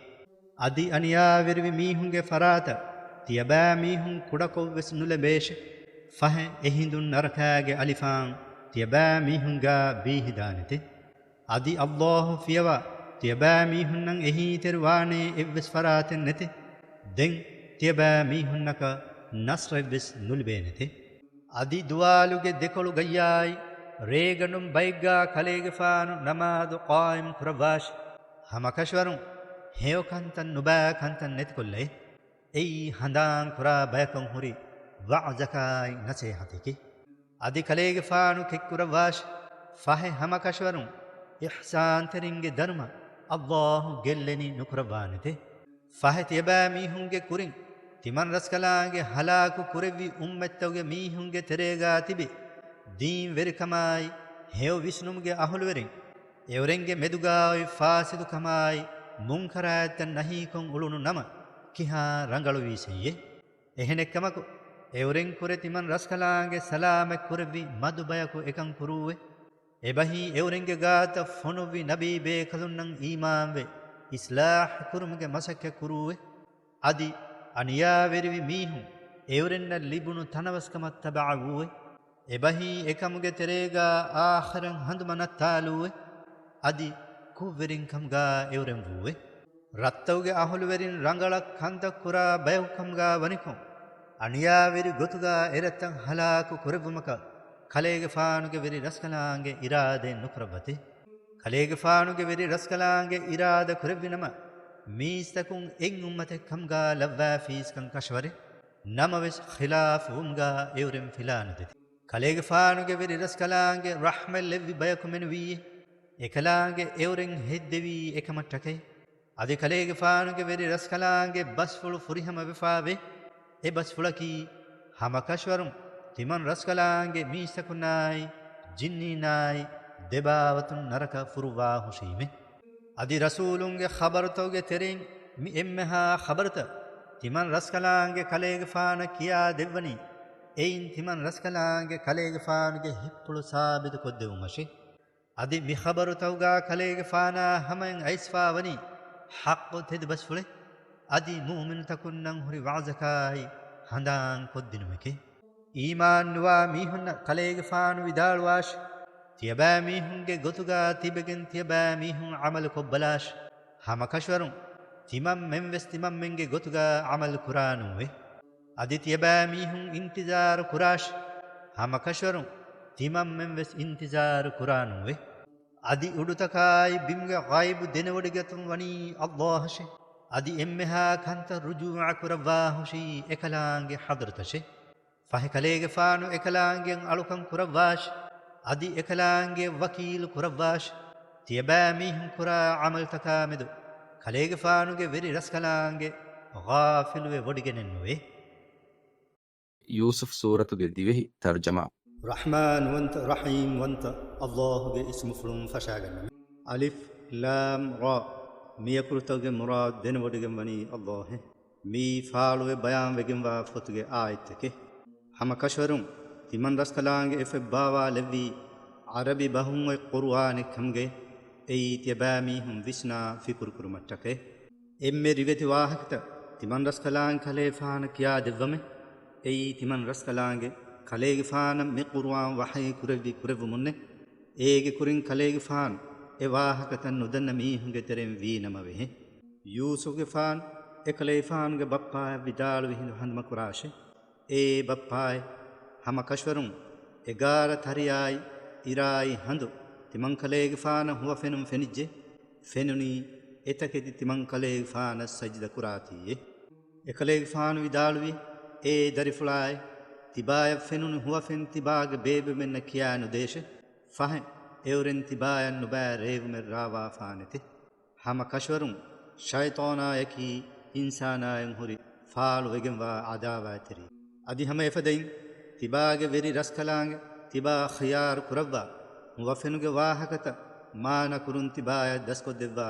އަދި އަނިޔާވެރިވި މީހުންގެ ފަރާތަށް ތިޔަބައި މީހުން ކުޑަކޮށްވެސް ނުލެނބޭށެ. ފަހެ އެހިނދުން ނަރަކާގެ އަލިފާން ތިޔަބައި މީހުންގާ ބީހިދާނެތެ. އަދި އައްލާހު ފިޔަވާ ތިޔަބައި މީހުންނަށް އެހީތެރިވާނޭ އެއްވެސް ފަރާތެއް ނެތެ. ދެން ތިޔަބައި މީހުންނަކަށް ނަޞްރެއްވެސް ނުލިބޭނެތެ. އަދި ދުވާލުގެ ދެކޮޅުގައްޔާއި ރޭގަނޑުން ބައެއްގާ ކަލޭގެފާނު ނަމާދު ޤާއިމް ކުރައްވާށި. ހަމަކަށަވަރުން ހެޔޮ ކަންތައް ނުބައި ކަންތައް ނެތިކޮށްލައި. އެއީ ހަނދާން ކުރާ ބަޔަކަށް ހުރި ވަޢުޒަކާއި ނަސޭހަތެކޭ. އަދި ކަލޭގެފާނު ކެތްކުރައްވާށި. ފަހެ ހަމަކަށަވަރުން އިޙްސާންތެރިންގެ ދަރުމަ ﷲ ގެއްލެނީ ނުކުރައްވާނެތެ. ފަހެ ތިޔަބައިމީހުންގެ ކުރިން ތިމަން ރަސްކަލާނގެ ހަލާކު ކުރެއްވި އުއްމަތްތަކުގެ މީހުންގެ ތެރޭގާ ތިބި ދީންވެރިކަމާއި ހެޔޮ ވިސްނުމުގެ އަހުލުވެރިން އެއުރެންގެ މެދުގާ އޮތް ފާސިދުކަމާއި މުންކަރާތްތައް ނަހީކޮށް އުޅުނު ނަމަ ކިހާ ރަނގަޅުވީސެއްޔެ؟ އެހެނެއްކަމަކު، އެއުރެން ކުރެ ތިމަން ރަސްކަލާނގެ ސަލާމަތް ކުރެއްވި މަދު ބަޔަކު އެކަން ކުރޫއެ. އެބަހީ އެއުރެންގެ ގާތަށް ފޮނުއްވި ނަބީ ބޭކަލުންނަށް އީމާންވެ، އިސްލާހް ކުރުމުގެ މަސައްކަތް ކުރޫއެ. އަދި އަނިޔާވެރިވި މީހުން އެއުރެންނަށް ލިބުނު ތަނަވަސްކަމަށް ތަބަޢަވޫއެ. އެބަހީ އެކަމުގެ ތެރޭގާ އާޚިރަތް ހަނދުމަ ނައްތާލޫއެ. އަދި ކުށްވެރިންކަމުގާ އެއުރެން ވޫއެ. ރައްތައުގެ އަހުލުވެރިން ރަނގަޅަށް ކަންތައް ކުރާ ބަޔަކުކަމުގާ ވަނިކޮށް، އަނިޔާވެރި ގޮތުގާ އެރައްތައް ހަލާކު ކުރެއްވުމަކަށް ކަލޭގެފާނުގެ ވެރި ރަސްކަލާނގެ އިރާދައެއް ނުކުރައްވަތެ. ކަލޭގެފާނުގެ ވެރި ރަސްކަލާނގެ އިރާދަ ކުރެއްވިނަމަ، މީސްތަކުން އެއް އުއްމަތެއް ކަމުގާ ލައްވާފީސްކަން ކަށަވަރެއް. ނަމަވެސް ޚިލާފުވުމުގާ އެއުރެން ފިލާނުދެތި. ކަލޭގެފާނުގެ ވެރި ރަސްކަލާނގެ ރަޙްމަތް ލެއްވި ބަޔަކު މެނުވީއޭ. އެކަލާނގެ އެއުރެން ހެއްދެވީ އެކަމަށްޓަކައި. އަދި ކަލޭގެފާނުގެ ވެރި ރަސްކަލާނގެ ބަސްފުޅު ފުރިހަމަ ވެފާވޭ. އެ ބަސްފުޅަކީ، ހަމަކަށަވަރުން ތިމަން ރަސްކަލާނގެ މީސްތަކުންނާއި، ޖިންނީންނާއި، ދެބާވަތުން ނަރަކަ ފުރުއްވާހުށީމެ. އަދި ރަސޫލުންގެ ޚަބަރުތަކުގެ ތެރެއިން މި އެންމެހާ ޚަބަރުތައް ތިމަން ރަސްކަލާނގެ ކަލޭގެފާނަށް ކިޔާ ދެއްވަނީ، އެއިން ތިމަން ރަސްކަލާނގެ ކަލޭގެފާނުގެ ހިތްޕުޅު ސާބިތު ކޮށްދެވުމަށޭ. އަދި މި ޚަބަރުތަކުގާ ކަލޭގެފާނާ ހަމައިން އައިސްފާވަނީ ޙައްޤު ތެދު ބަސްފުޅެއް. އަދި މުއުމިނުތަކުންނަށް ހުރި ވަޢުޒަކާއި ހަނދާން ކޮށްދިނުމެކޭ. އީމާން ނުވާ މީހުންނަށް ކަލޭގެފާނު ވިދާޅުވާށި، ތިޔަބައިމީހުންގެ ގޮތުގާ ތިބެގެން ތިޔަބައިމީހުން ޢަމަލު ކޮށްބަލާށި. ހަމަކަށަވަރުން ތިމަންމެންވެސް ތިމަންމެންގެ ގޮތުގާ ޢަމަލު ކުރާނޫވެ. އަދި ތިޔަބައިމީހުން އިންތިޒާރު ކުރާށި. ހަމަކަށަވަރުން ތިމަންމެންވެސް އިންތިޒާރު ކުރާނޫވެ. އަދި އުޑުތަކާއި ބިމުގެ ޣައިބު ދެނެވޮޑިގަތުން ވަނީ ﷲ އަށެ. އަދި އެންމެހާ ކަންތައް ރުޖޫޢަ ކުރައްވާހުށީ އެކަލާނގެ ޙަޟްރަތަށެ. ފަހެ ކަލޭގެފާނު އެކަލާނގެއަށް އަޅުކަން ކުރައްވާށި. އަދި އެކަލާނގެއަށް ވަކީލު ކުރައްވާށި. ތިޔަބައިމީހުން ކުރާ ޢަމަލުތަކާމެދު ކަލޭގެފާނުގެ ވެރި ރަސްކަލާނގެ ޣާފިލުވެ ވޮޑިގެނެއްނުވޭ. ޔޫސުފް ސޫރަތުގެ ދިވެހި ތަރުޖަމާ. ރަޙްމާންވަންތަ، ރަޙީމްވަންތަ ﷲ ގެ އިސްމުފުޅުން ފަށާގަންނަމެ. އަލިފް، ލާމް، ރާ. މިއަކުރުތަކުގެ މުރާދު ދެނެވޮޑިގެންވަނީ ﷲ އެ. މިއީ ފާޅުވެ ބަޔާންވެގެންވާ ފޮތުގެ އާޔަތްތަކެއް. ހަމަ ކަށަވަރުން ތިމަން ރަސްކަލާނގެ އެފަތް ބާވާލެއްވީ، ޢަރަބި ބަހުން އޮތް ޤުރުއާނެއް ކަމުގައި. އެއީ ތިޔަބައިމީހުން ވިސްނާ ފިކުރު ކުރުމަށްޓަކައި. އެންމެ ރިވެތި ވާހަކަތައް ތިމަން ރަސްކަލާނގެ ކަލޭގެފާނަށް ކިޔާ ދެއްވަމެ. އެއީ ތިމަން ރަސްކަލާނގެ ކަލޭގެފާނަށް މި ޤުރުއާން ވަޙީ ކުރެއްވި ކުރެއްވުމުންނެ. އޭގެ ކުރިން ކަލޭގެފާނު އެ ވާހަކަތައް ނުދަންނަ މީހުންގެ ތެރެއިން ވީނަމަވެހެ. ޔޫސުފްގެފާނު އެކަލޭގެފާނުގެ ބައްޕާއަށް ވިދާޅުވި ހިނދު ހަނދުމަކުރާށޭ. އޭ ބައްޕާއޭ، ހަމަ ކަށަވަރުން އެގާރަ ތަރިޔާއި އިރާއި ހަނދު ތިމަން ކަލޭގެފާނަށް ހުވަފެނުން ފެނިއްޖެ. ފެނުނީ އެތަކެތި ތިމަން ކަލޭގެފާނަށް ސަޖިދަ ކުރާތީއޭ. އެކަލޭގެފާނު ވިދާޅުވި، އޭ ދަރިފުޅާއޭ، ތިބާޔަށް ފެނުނު ހުވަފެން ތިބާގެ ބޭބެމެންނަށް ކިޔާ ނުދޭށެ. ފަހެ، އެއުރެން ތިބާޔަށް ނުބައި ރޭވުމެއް ރާވާފާނެތެ. ހަމަ ކަށަވަރުން ޝައިޠާނާޔަކީ އިންސާނާޔަށް ހުރި ފާޅުވެގެންވާ ޢަދާވާތެރި. އަދި ހަމަ އެފަދައިން ތިބާގެ ވެރި ރަސްކަލާނގެ ތިބާ ޚިޔާރު ކުރައްވާ، ހުވަފެނުގެ ވާހަކަތައް މާނަކުރުން ތިބާޔަށް ދަސްކޮށްދެއްވާ،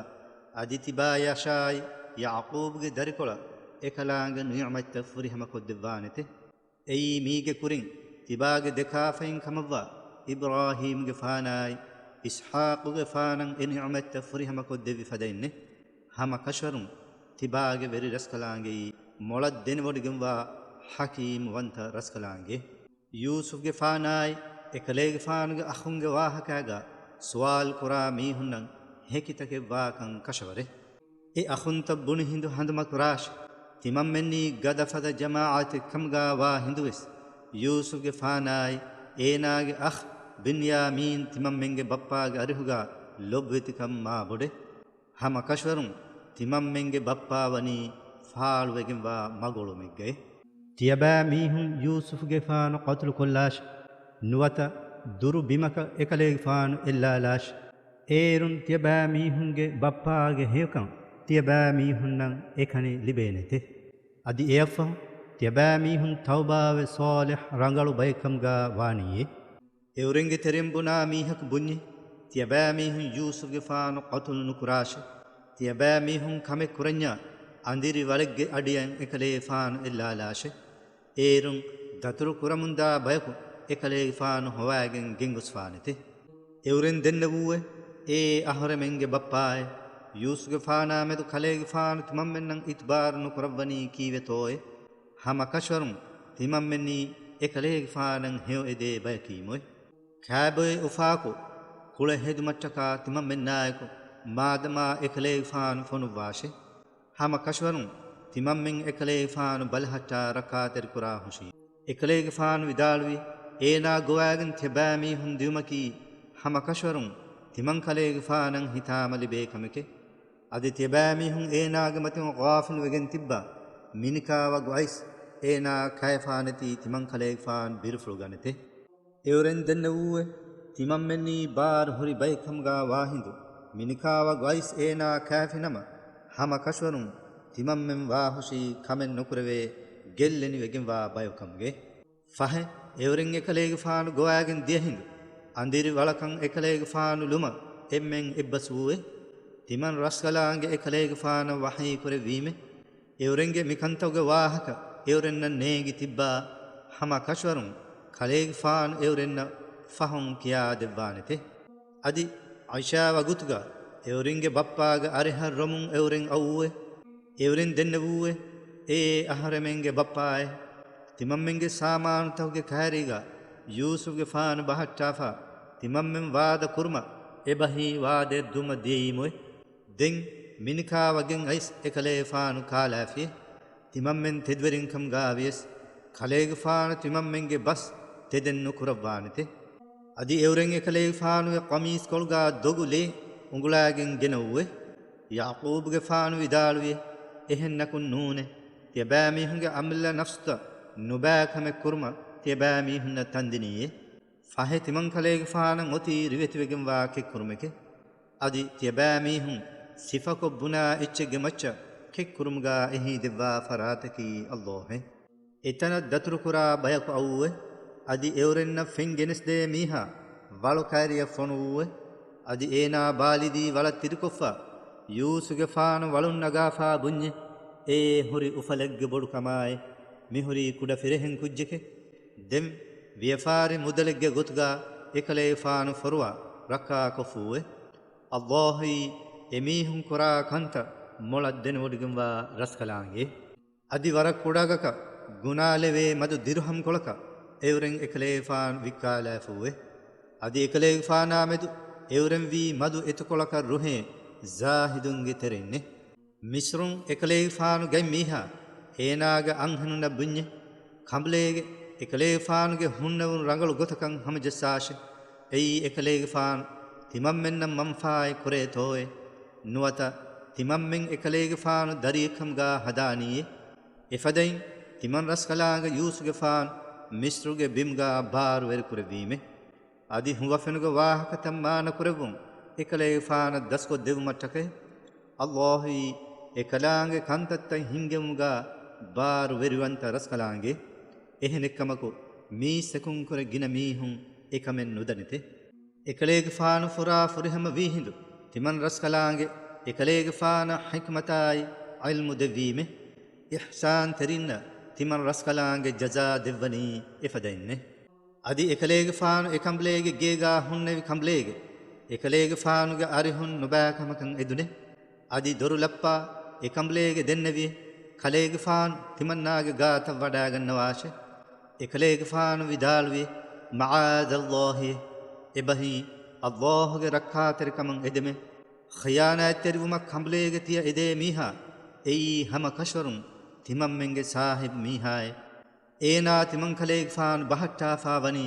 އަދި ތިބާޔަށާއި ޔަޢުޤޫބުގެ ދަރިކޮޅަށް އެކަލާނގެ ނިޢުމަތްތައް ފުރިހަމަކޮށްދެއްވާނެތެ. އެއީ މީގެ ކުރިން ތިބާގެ ދެކާފައިން ކަމަށްވާ އިބްރާހީމްގެފާނާއި އިސްޙާޤުގެފާނަށް އެ ނިޢުމަތްތައް ފުރިހަމަކޮށްދެއްވި ފަދައިންނެ. ހަމަ ކަށަވަރުން ތިބާގެ ވެރި ރަސްކަލާނގެއީ މޮޅަށް ދެނެވޮޑިގެންވާ ޙަކީމް ވަންތަ ރަސްކަލާނގެ. ޔޫސުފްގެފާނާއި އެކަލޭގެފާނުގެ އަޚުންގެ ވާހަކާގާ ސުވާލު ކުރާ މީހުންނަށް ހެކިތަކެއް ވާކަން ކަށަވަރެއް. އެ އަޚުންތައް ބުނި ހިނދު ހަނދުމަކުރާށި. ތިމަންމެންނީ ގަދަފަދަ ޖަމާޢަތެއް ކަމުގާ ވާ ހިނދުވެސް، ޔޫސުފްގެފާނާއި އޭނާގެ އަޚް ބިންޔާމީން ތިމަންމެންގެ ބައްޕާގެ އަރިހުގާ ލޮބުވެތިކަން މާބޮޑެއް. ހަމަ ކަށަވަރުން ތިމަންމެންގެ ބައްޕާ ވަނީ ފާޅުވެގެންވާ މަގުއުޅުމެއްގައި. ތިޔަބައިމީހުން ޔޫސުފްގެފާނު ޤަތުލުކޮށްލާށި. ނުވަތަ ދުރު ބިމަކަށް އެކަލޭގެފާނު އެއްލާލާށި. އޭރުން ތިޔަބައިމީހުންގެ ބައްޕާގެ ހެޔޮކަން ތިޔަބައިމީހުންނަށް އެކަނި ލިބޭނެތެ. އަދި އެއަށްފަހު ތިޔަބައިމީހުން ތައުބާވެ ޞާލިޙް ރަނގަޅު ބައެއްކަމުގާ ވާނީއޭ. އެއުރެންގެ ތެރެއިން ބުނާ މީހަކު ބުންޏި، ތިޔަބައިމީހުން ޔޫސުފްގެފާނު ޤަތުލު ނުކުރާށޭ. ތިޔަބައިމީހުން ކަމެއް ކުރަންޏާ އަނދިރި ވަޅެއްގެ އަޑިއަށް އެކަލޭގެފާނު އެއްލާލާށޭ. އޭރުން ދަތުރު ކުރަމުންދާ ބަޔަކު އެކަލޭގެފާނު ހޮވާގެން ގެންގޮސްފާނެތެ. އެއުރެން ދެންނެވޫއޭ، އޭ އަހަރެމެންގެ ބައްޕާއޭ، ޔޫސުފްގެފާނާމެދު ކަލޭގެފާނު ތިމަންމެންނަށް އިތުބާރު ނުކުރައްވަނީ ކީއްވެތޯއޭ؟ ހަމަކަށަވަރުން ތިމަންމެންނީ އެކަލޭގެފާނަށް ހެޔޮއެދޭ ބަޔަކީމުއޭ. ކާބޮއެ އުފާކޮށް، ކުޅެ ހެދުމަށްޓަކާ ތިމަންމެންނާއެކު، މާދަމާ އެކަލޭގެފާނު ފޮނުއްވާށޭ. ހަމަކަށަވަރުން ތިމަންމެން އެކަލޭގެފާނު ބަލަހައްޓާ ރައްކާތެރިކުރާ ހުށީ. އެކަލޭގެފާނު ވިދާޅުވި، އޭނާ ގޮވާގެން ތިޔަބައިމީހުން ދިއުމަކީ، ހަމަކަށަވަރުން ތިމަން ކަލޭގެފާނަށް ހިތާމަ ލިބޭ ކަމެކޭ. އަދި ތިޔަބައިމީހުން އޭނާގެ މަތިން ޣާފިލުވެގެން ތިއްބާ، މިނިކާވަގު އައިސް އޭނާ ކައިފާނެތީ ތިމަން ކަލޭގެފާނު ބިރުފުޅު ގަނެތެ. އެއުރެން ދެންނެވޫއޭ، ތިމަންމެންނީ ބާރު ހުރި ބައެއްކަމުގާ ވާހިނދު، މިނިކާވަގު އައިސް އޭނާ ކާފިނަމަ، ހަމަ ކަށަވަރުން ތިމަންމެން ވާހުށީ ކަމެއް ނުކުރެވޭ ގެއްލެނިވެގެންވާ ބަޔަކު ކަމުގައި. ފަހެ، އެއުރެން އެކަލޭގެފާނު ގޮވާގެން ދިޔަހިނދު، އަނދިރި ވަޅަކަށް އެކަލޭގެފާނު ލުމަށް އެންމެން އެއްބަސްވޫއޭ. ތިމަން ރަސްކަލާނގެ އެކަލޭގެފާނަށް ވަޙީކުރެއްވީމޭ. އެއުރެންގެ މިކަންތަކުގެ ވާހަކަ އެއުރެންނަށް ނޭނގި ތިއްބާ، ހަމަ ކަށަވަރުން ކަލޭގެފާނު އެއުރެންނަށް ފަހުން ކިޔާދެއްވާނެތެ. އަދި އައިޝާ ވަގުތުގަ އެއުރެންގެ ބައްޕާގެ އަރިހަށް ރޮމުން އެއުރެން އައުއެ. އެއުރެން ދެންނެވޫއެ، އޭ އަހަރެމެންގެ ބައްޕާއޭ، ތިމަންމެންގެ ސާމާނުތަކުގެ ކައިރީގަ ޔޫސުފްގެފާނު ބަހައްޓާފަ، ތިމަންމެން ވާދަ ކުރުމަށް އެބަހީ ވާދައެއް ދުމަށް ދިޔައީމުއެ. ދެން މިނިކާ ވަގެން އައިސް އެކަލޭފާނު ކާލާފިއެ. ތިމަންމެން ތެދުވެރިންކަމުގާ ވިޔަސް، ކަލޭގެފާނު ތިމަންމެންގެ ބަސް ތެދެއް ނުކުރައްވާނެތެ. އަދި އެއުރެން އެކަލޭގެފާނުގެ ޤަމީސްކޮޅުގާ ދޮގު ލޭ އުނގުޅާގެން ގެނައުއެ. ޔަޢުޤޫބުގެފާނު ވިދާޅުވިއެ، އެހެންނަކުން ނޫނޭ. ތިޔަބައިމީހުންގެ އަމިއްލަ ނަފްސުތައް ނުބައި ކަމެއް ކުރުމަށް ތިޔަބައިމީހުންނަށް ތަންދިނީއޭ. ފަހެ ތިމަން ކަލޭގެފާނަށް އޮތީ ރިވެތިވެގެންވާ ކެއްކުރުމެކޭ. އަދި ތިޔަބައިމީހުން ސިފަކޮށް ބުނާ އެއްޗެއްގެ މައްޗަށް ކެއްކުރުމުގާ އެހީދެއްވާ ފަރާތަކީ ﷲ އޭ. އެތަނަށް ދަތުރުކުރާ ބަޔަކު އައުއެ. އަދި އެއުރެންނަށް ފެން ގެނެސްދޭ މީހާ ވަޅު ކައިރިއަށް ފޮނުއްވުއެ. އަދި އޭނާ ބާލިދީ ވަޅަށް ތިރިކޮށްފަ، ޔޫސުފްގެފާނު ވަޅުން ނަގާފާ ބުންޏެ، އޭ ހުރި އުފަލެއްގެ ބޮޑުކަމާއި، މިހުރީ ކުޑަ ފިރެހެން ކުއްޖެކޭ. ދެން ވިޔަފާރި މުދަލެއްގެ ގޮތުގާ އެކަލޭފާނު ފޮރުވާ ރައްކާކޮށްފޫއެ. ﷲ އީ އެމީހުން ކުރާ ކަންތައް މޮޅަށް ދެނެވޮޑިގެންވާ ރަސްކަލާނގެ. އަދި ވަރަށް ކުޑަގަކަށް ގުނާލެވޭ މަދު ދިރުހަމްކޮޅަކަށް އެއުރެން އެކަލޭގެފާނު ވިއްކާލާފޫއެ. އަދި އެކަލޭގެފާނާމެދު އެއުރެންވީ މަދު އެތުކޮޅަކަށް ރުހޭ ޒާހިދުންގެ ތެރެއިންނެ. މިސްރުން އެކަލޭގެފާނު ގަތް މީހާ އޭނާގެ އަންހެނުންނަށް ބުންޏެ، ކަނބުލޭގެ އެކަލޭގެފާނުގެ ހުންނެވުން ރަނގަޅު ގޮތަކަށް ހަމަޖައްސާށެ. އެއީ އެކަލޭގެފާނު ތިމަންމެންނަށް މަންފާއެއް ކުރޭތޯއޭ؟ ނުވަތަ ތިމަންމެން އެކަލޭގެފާނު ދަރިއެއްކަމުގާ ހަދާނީއޭ؟ އެފަދައިން ތިމަން ރަސްކަލާނގެ ޔޫސުފްގެފާނު މިސްރުގެ ބިމުގާ ބާރުވެރިކުރެއްވީމެ. އަދި ހުވަފެނުގެ ވާހަކަތައް މާނަކުރެއްވުން އެކަލޭގެފާނަށް ދަސްކޮށް ދެއްވުމަށްޓަކައި. ﷲ އީ އެކަލާނގެ ކަންތައްތައް ހިންގެވުމުގާ ބާރުވެރިވަންތަ ރަސްކަލާނގެ. އެހެނެއްކަމަކު، މީސްތަކުންކުރެ ގިނަ މީހުން އެކަމެއް ނުދަނެތެ. އެކަލޭގެފާނު ފުރާ ފުރިހަމަ ވީހިނދު ތިމަން ރަސްކަލާނގެ އެކަލޭގެފާނަށް ޙިކްމަތާއި ޢިލްމު ދެއްވީމެ. އިޙްސާންތެރިންނަށް ތިމަން ރަސްކަލާނގެ ޖަޒާ ދެއްވަނީ އެފަދައިންނެ. އަދި އެކަލޭގެފާނު އެކަނބުލޭގެ ގޭގާ ހުންނެވި ކަނބުލޭގެ އެކަލޭގެފާނުގެ އަރިހުން ނުބައިކަމަކަށް އެދުނެ. އަދި ދޮރު ލައްޕާ އެކަނބުލޭގެ ދެންނެވި، ކަލޭގެފާނު ތިމަންނާގެ ގާތަށް ވަޑާގަންނަވާށެ. އެކަލޭގެފާނު ވިދާޅުވި، މަޢާޛަﷲ، އެބަހީ ﷲގެ ރައްކާތެރިކަމަށް އެދެމެ. ޚިޔާނާތްތެރިވުމަށް ކަނބުލޭގެ ތިޔަ އެދޭ މީހާ އެއީ ހަމަ ކަށަވަރުން ތިމަންމެންގެ ސާހިބު މީހާއެއް. އޭނާ ތިމަންކަލޭގެފާނު ބަހައްޓާފާވަނީ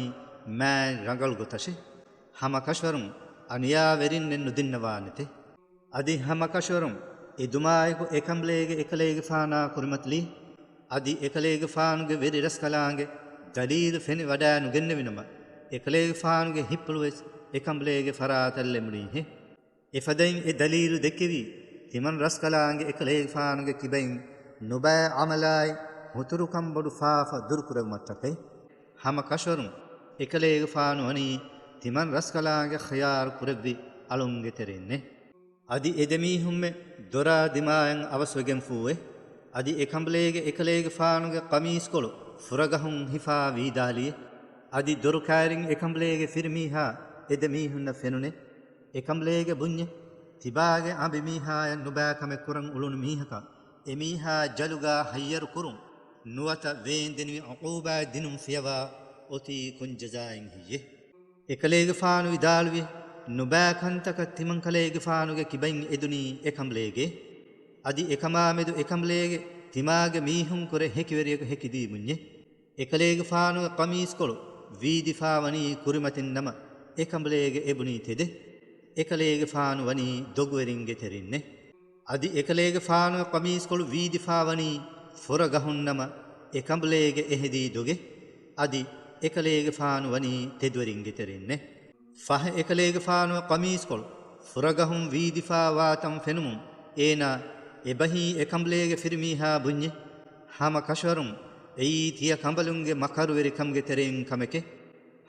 މާތް ރަނގަޅު ގޮތަށެ. ހަމަ ކަށަވަރުން އަނިޔާވެރިންނެއް ނުދިންނަވާނެތެ. އަދި ހަމަ ކަށަވަރުން އެދުމާއެކު އެކަނބުލޭގެ އެކަލޭގެފާނާ ކުރިމަތިލީ. އަދި އެކަލޭގެފާނުގެ ވެރި ރަސްކަލާނގެ ދަލީލު ފެނި ވަޑާ ނުގެންނެވިނަމަ، އެކަލޭގެފާނުގެ ހިތްޕުޅުވެސް އެކަނބުލޭގެ ފަރާތަށް ލެމުނީހެ. އެފަދައިން އެ ދަލީލު ދެއްކެވީ، ތިމަން ރަސްކަލާނގެ އެކަލޭގެފާނުގެ ކިބައިން ނުބައި އަމަލާއި ހުތުރުކަން ބޮޑު ފާފަ ދުރުކުރެއްވުމަށްޓަކައި. ހަމަ ކަށަވަރުން އެކަލޭގެފާނު ވަނީ ތިމަން ރަސްކަލާނގެ ޚިޔާރު ކުރެއްވި އަޅުންގެ ތެރެއިންނޭ. އަދި އެ ދެމީހުންމެ ދޮރާ ދިމާއަށް އަވަސްވެގެންފޫއެ. އަދި އެކަނބުލޭގެ އެކަލޭގެފާނުގެ ޤަމީސްކޮޅު ފުރަގަހުން ހިފާ ވީދާލިއެ. އަދި ދޮރުކާރިން އެކަނބުލޭގެ ފިރިމީހާ އެ ދެމީހުންނަށް ފެނުނެ. އެކަނބުލޭގެ ބުންޏެ، ތިބާގެ އަނބިމީހާޔަށް ނުބައިކަމެއް ކުރަން އުޅުނު މީހަކަށް އެމީހާ ޖަލުގާ ހައްޔަރު ކުރުން، ނުވަތަ ވޭންދެނިވި ޢުޤޫބާތް ދިނުން ފިޔަވާ އޮތީ ކޮން ޖަޒާއެއް ހެއްޔެ؟ އެކަލޭގެފާނު ވިދާޅުވި، ނުބައި ކަންތަކަށް ތިމަންކަލޭގެފާނުގެ ކިބައިން އެދުނީ އެކަނބުލޭގެ. އަދި އެކަމާމެދު އެކަނބުލޭގެ ތިމާގެ މީހުންކުރެ ހެކިވެރިޔަކު ހެކިދީ ބުންޏެ. އެކަލޭގެފާނުގެ ޤަމީސްކޮޅު ވީދިފާ ވަނީ ކުރިމަތިން ނަމަ، އެކަނބުލޭގެ އެބުނީ ތެދެއް. އެކަލޭގެފާނު ވަނީ ދޮގުވެރިންގެ ތެރެއިންނެ. އަދި އެކަލޭގެފާނުގެ ޤަމީސްކޮޅު ވީދިފާ ވަނީ ފުރަގަހުން ނަމަ، އެކަނބުލޭގެ އެހެދީ ދޮގެއް. އަދި އެކަލޭގެފާނު ވަނީ ތެދުވެރިންގެ ތެރެއިންނެ. ފަހެ އެކަލޭގެފާނުގެ ޤަމީސްކޮޅު ފުރަގަހުން ވީދިފާ ވާތަން ފެނުމުން، އޭނާ އެބަހީ އެކަނބުލޭގެ ފިރިމީހާ ބުންޏެ، ހަމަ ކަށަވަރުން އެއީ ތިޔަ ކަނބަލުންގެ މަކަރުވެރިކަމުގެ ތެރެއިން ކަމެކޭ.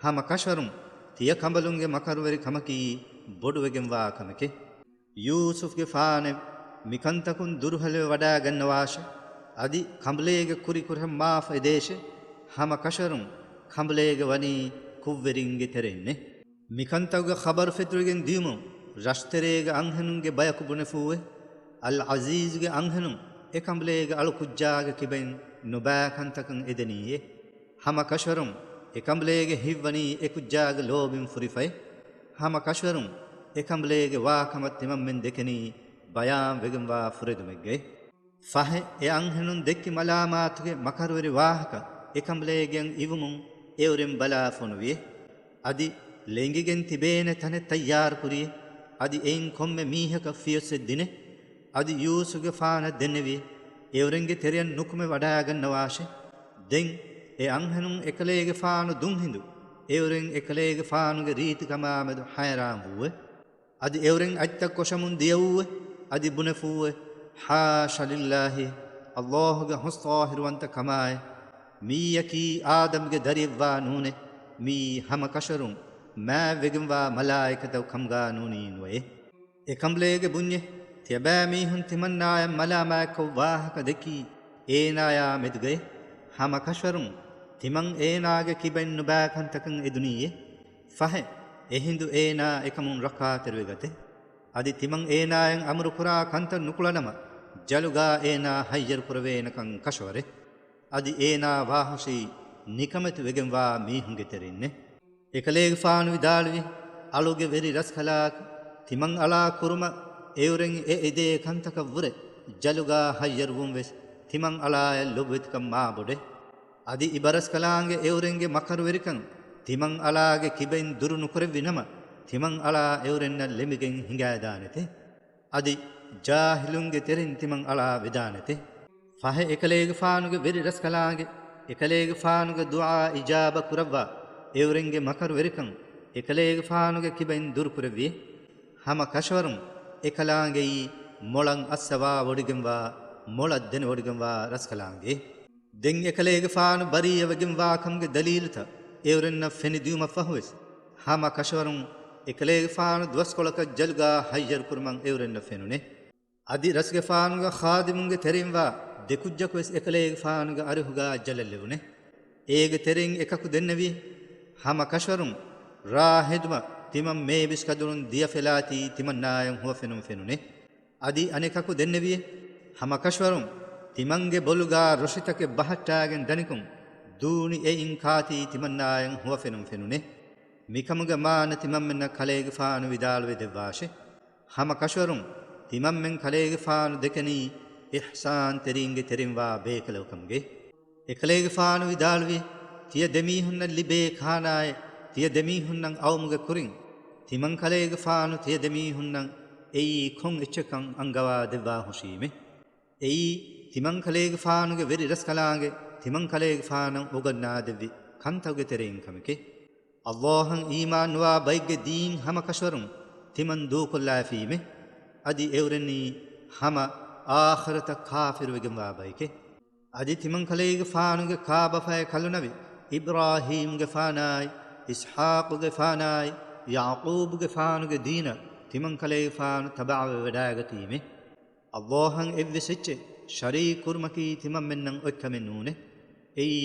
ހަމަ ކަށަވަރުން ތިޔަ ކަނބަލުންގެ މަކަރުވެރި ކަމަކީ ބޮޑުވެގެންވާ ކަމެކޭ. ޔޫސުފްގެފާނެ، މިކަންތަކުން ދުރުހެލިވެ ވަޑާގަންނަވާށެ. އަދި ކަނބުލޭގެ ކުރި ކުރަން މާފު އެދޭށެ. ހަމަ ކަށަވަރުން ކަނބުލޭގެ ވަނީ ކުށްވެރިންގެ ތެރެއިންނެ. މިކަންތަކުގެ ޚަބަރު ފެތުރިގެން ދިޔުމުން، ރަށްތެރޭގެ އަންހެނުންގެ ބަޔަކު ބުނެފޫއެ، އަލް ޢަޒީޒުގެ އަންހެނުން އެކަނބުލޭގެ އަޅުކުއްޖާގެ ކިބައިން ނުބައި ކަންތަކަށް އެދެނީއޭ. ހަމަ ކަށަވަރުން އެކަނބުލޭގެ ހިތްވަނީ އެކުއްޖާގެ ލޯބިން ފުރިފައި. ހަމަ ކަށަވަރުން އެކަނބުލޭގެ ވާކަމަށް ތިމަންމެން ދެކެނީ ބަޔާންވެގެންވާ ފުރެދުމެއްގައި. ފަހެ އެ އަންހެނުން ދެއްކި މަލާމާތުގެ މަކަރުވެރި ވާހަކަ އެކަނބުލޭގެއަށް އިވުމުން އެއުރެން ބަލާ ފޮނުވިއެ. އަދި ލެނގިގެން ތިބޭނެ ތަނެއް ތައްޔާރުކުރިއެ. އަދި އެއިން ކޮންމެ މީހަކަށް ފިޔަސްއެއް ދިނެ. އަދި ޔޫސުފްގެފާނަށް ދެންނެވިއެ، އެއުރެންގެ ތެރެއަށް ނުކުމެ ވަޑާގަންނަވާށެ. ދެން އެ އަންހެނުން އެކަލޭގެފާނު ދުންހިނދު އެއުރެން އެކަލޭގެފާނުގެ ރީތިކަމާމެދު ހައިރާންވޫއެ. އަދި އެއުރެން އަތްތައް ކޮށަމުން ދިޔައޫއެ. އަދި ބުނެފޫއެ، ޙާޝަ ލިއްލާހި، ﷲގެ ހުސްޠާހިރުވަންތަ ކަމާއި، މިއީއަކީ އާދަމްގެ ދަރިއެއްވާ ނޫނޭ، މިއީ ހަމަ ކަށަވަރުން މާތްވެގެންވާ މަލާއިކަތަކު ކަމުގާ ނޫނީ ނުވައޭ. އެކަނބުލޭގެ ބުންޏެ، ތިޔަބައިމީހުން ތިމަންނާޔަށް މަލާމާތްކޮށް ވާހަކަ ދެއްކީ އޭނާޔާ މެދުގައޭ. ހަމަ ކަށަވަރުން ތިމަން އޭނާގެ ކިބައިން ނުބައި ކަންތަކަށް އެދުނީއޭ. ފަހެ އެހިނދު އޭނާ އެކަމުން ރައްކާތެރިވެގަތޭ. އަދި ތިމަން އޭނާޔަށް އަމުރުކުރާ ކަންތައް ނުކުޅަނަމަ، ޖަލުގާ އޭނާ ހައްޔަރުކުރެވޭނެކަން ކަށަވަރޭ. އަދި އޭނާ ވާހުށީ ނިކަމެތި ވެގެންވާ މީހުންގެ ތެރެއިންނޭ. އެކަލޭގެފާނު ވިދާޅުވި، އަޅުގެ ވެރި ރަސްކަލާކޮ، ތިމަން އަޅާ ކުރުމަށް އެއުރެން އެ އެދޭ ކަންތަކަށްވުރެ ޖަލުގާ ހައްޔަރުވުން ވެސް ތިމަން އަޅާޔަށް ލޮބުވެތިކަން މާބޮޑޭ. އަދި އިބަރަސްކަލާނގެ އެއުރެންގެ މަކަރުވެރިކަން ތިމަން އަޅާގެ ކިބައިން ދުރު ނުކުރެއްވި ނަމަ، ތިމަން އަޅާ އެއުރެންނަށް ލެމިގެން ހިނގާދާނެތޭ. އަދި ޖާހިލުންގެ ތެރެއިން ތިމަން އަޅާ ވެދާނެތޭ. ފަހެ އެކަލޭގެފާނުގެ ވެރި ރަސްކަލާނގެ، އެކަލޭގެފާނުގެ ދުޢާ އިޖާބަ ކުރައްވާ އެއުރެންގެ މަކަރުވެރިކަން އެކަލޭގެފާނުގެ ކިބައިން ދުރުކުރެއްވި. ހަމަ ކަށަވަރުން އެކަލާނގެއީ މޮޅަށް އައްސަވާވޮޑިގެންވާ، މޮޅަށް ދެނެވޮޑިގެންވާ ރަސްކަލާނގެ. ދެން އެކަލޭގެފާނު ބަރީއަވެގެންވާކަމުގެ ދަލީލުތައް އެއުރެންނަށް ފެނިދިޔުމަށްފަހުވެސް، ހަމަ ކަށަވަރުން އެކަލޭގެފާނު ދުވަސްކޮޅަކަށް ޖަލުގާ ހައްޔަރުކުރުމަށް އެއުރެންނަށް ފެނުނޭ. އަދި ރަސްގެފާނުގެ ޚާދިމުންގެ ތެރެއިންވާ ދެކުއްޖަކުވެސް އެކަލޭގެފާނުގެ އަރިހުގާ ޖަލަށްލެވުނޭ. އޭގެ ތެރެއިން އެކަކު ދެންނެވި، ހަމަ ކަށަވަރުން ރާ ހެދުމަށް ތިމަން މޭބިސްކަދުރުން ދިޔަފެލާތީ ތިމަންނާޔަށް ހުވަފެނުން ފެނުނޭ. އަދި އަނެކަކު ދެންނެވިއޭ، ހަމަ ކަށަވަރުން ތިމަންގެ ބޮލުގާ ރޮށިތަކެއް ބަހައްޓާގެން ދަނިކޮށް ދޫނި އެއިން ކާތީ ތިމަންނާޔަށް ހުވަފެނުން ފެނުނޭ. މިކަމުގެ މާނަ ތިމަންމެންނަށް ކަލޭގެފާނު ވިދާޅުވެ ދެއްވާށެ. ހަމަ ކަށަވަރުން ތިމަންމެން ކަލޭގެފާނު ދެކެނީ އިޙްސާންތެރީންގެ ތެރެއިންވާ ބޭކަލަކު ކަމުގެ. އެކަލޭގެފާނު ވިދާޅުވި، ތިޔަ ދެމީހުންނަށް ލިބޭ ކާނާއެއް ތިޔަ ދެމީހުންނަށް އައުމުގެ ކުރިން، ތިމަން ކަލޭގެފާނު ތިޔަ ދެމީހުންނަށް އެއީ ކޮން އެއްޗެއްކަން އަންގަވާ ދެއްވާ ހުށީމެ. އެއީ ތިމަން ކަލޭގެފާނުގެ ވެރި ރަސްކަލާނގެ ތިމަން ކަލޭގެފާނަށް އުގަންނާ ދެއްވި ކަންތަކުގެ ތެރެއިން ކަމެކޭ. ﷲ އަށް އީމާންނުވާ ބައެއްގެ ދީން ހަމަ ކަށަވަރުން ތިމަން ދޫކޮށްލާފީމެ. އަދި އެއުރެންނީ ހަމަ އާޚިރަތަށް ކާފިރުވެގެންވާ ބައެކޭ. އަދި ތިމަންކަލޭގެފާނުގެ ކާބަފައި ކަލުނަވި އިބްރާހީމްގެފާނާއި، އިސްޙާޤުގެފާނާއި، ޔަޢުޤޫބުގެފާނުގެ ދީނަށް ތިމަންކަލޭގެފާނު ތަބަޢަވެވަޑައިގަތީމެ. ﷲ އަށް އެއްވެސް އެއްޗެއް ޝަރީކު ކުރުމަކީ ތިމަންމެންނަށް އޮތްކަމެއް ނޫނޭ. އެއީ،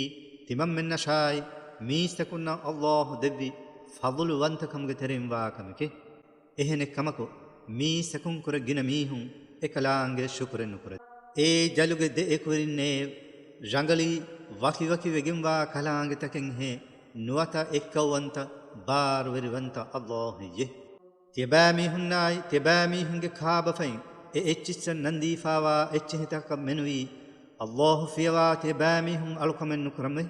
ތިމަންމެންނަށާއި، މީސްތަކުންނަށް ﷲ ދެއްވި ފަޟުލުވަންތަކަމުގެ ތެރެއިން ވާ ކަމެކޭ. އެހެނެއްކަމަކު، މީސްތަކުންކުރެ ގިނަ މީހުން އެކަލާނގެ ޝުކުރެއް ނުކުރޭ. އޭ ޖަލުގެ ދެ އެކުވެރިންނޭ، ރަނގަޅީ ވަކިވަކިވެގެންވާ ކަލާނގެތަކެއްހޭ، ނުވަތަ އެއްކައުވަންތަ، ބާރުވެރިވަންތަ ﷲ އެއްޔޭ. ތިޔަބައިމީހުންނާއި، ތިޔަބައިމީހުންގެ ކާބަފައިން އެ އެއްޗިއްސަށް ނަންދީފާވާ އެއްޗިހިތަކަށް މެނުވީ، ﷲ ފިޔަވާ ތިޔަބައިމީހުން އަޅުކަމެއް ނުކުރަމޭ.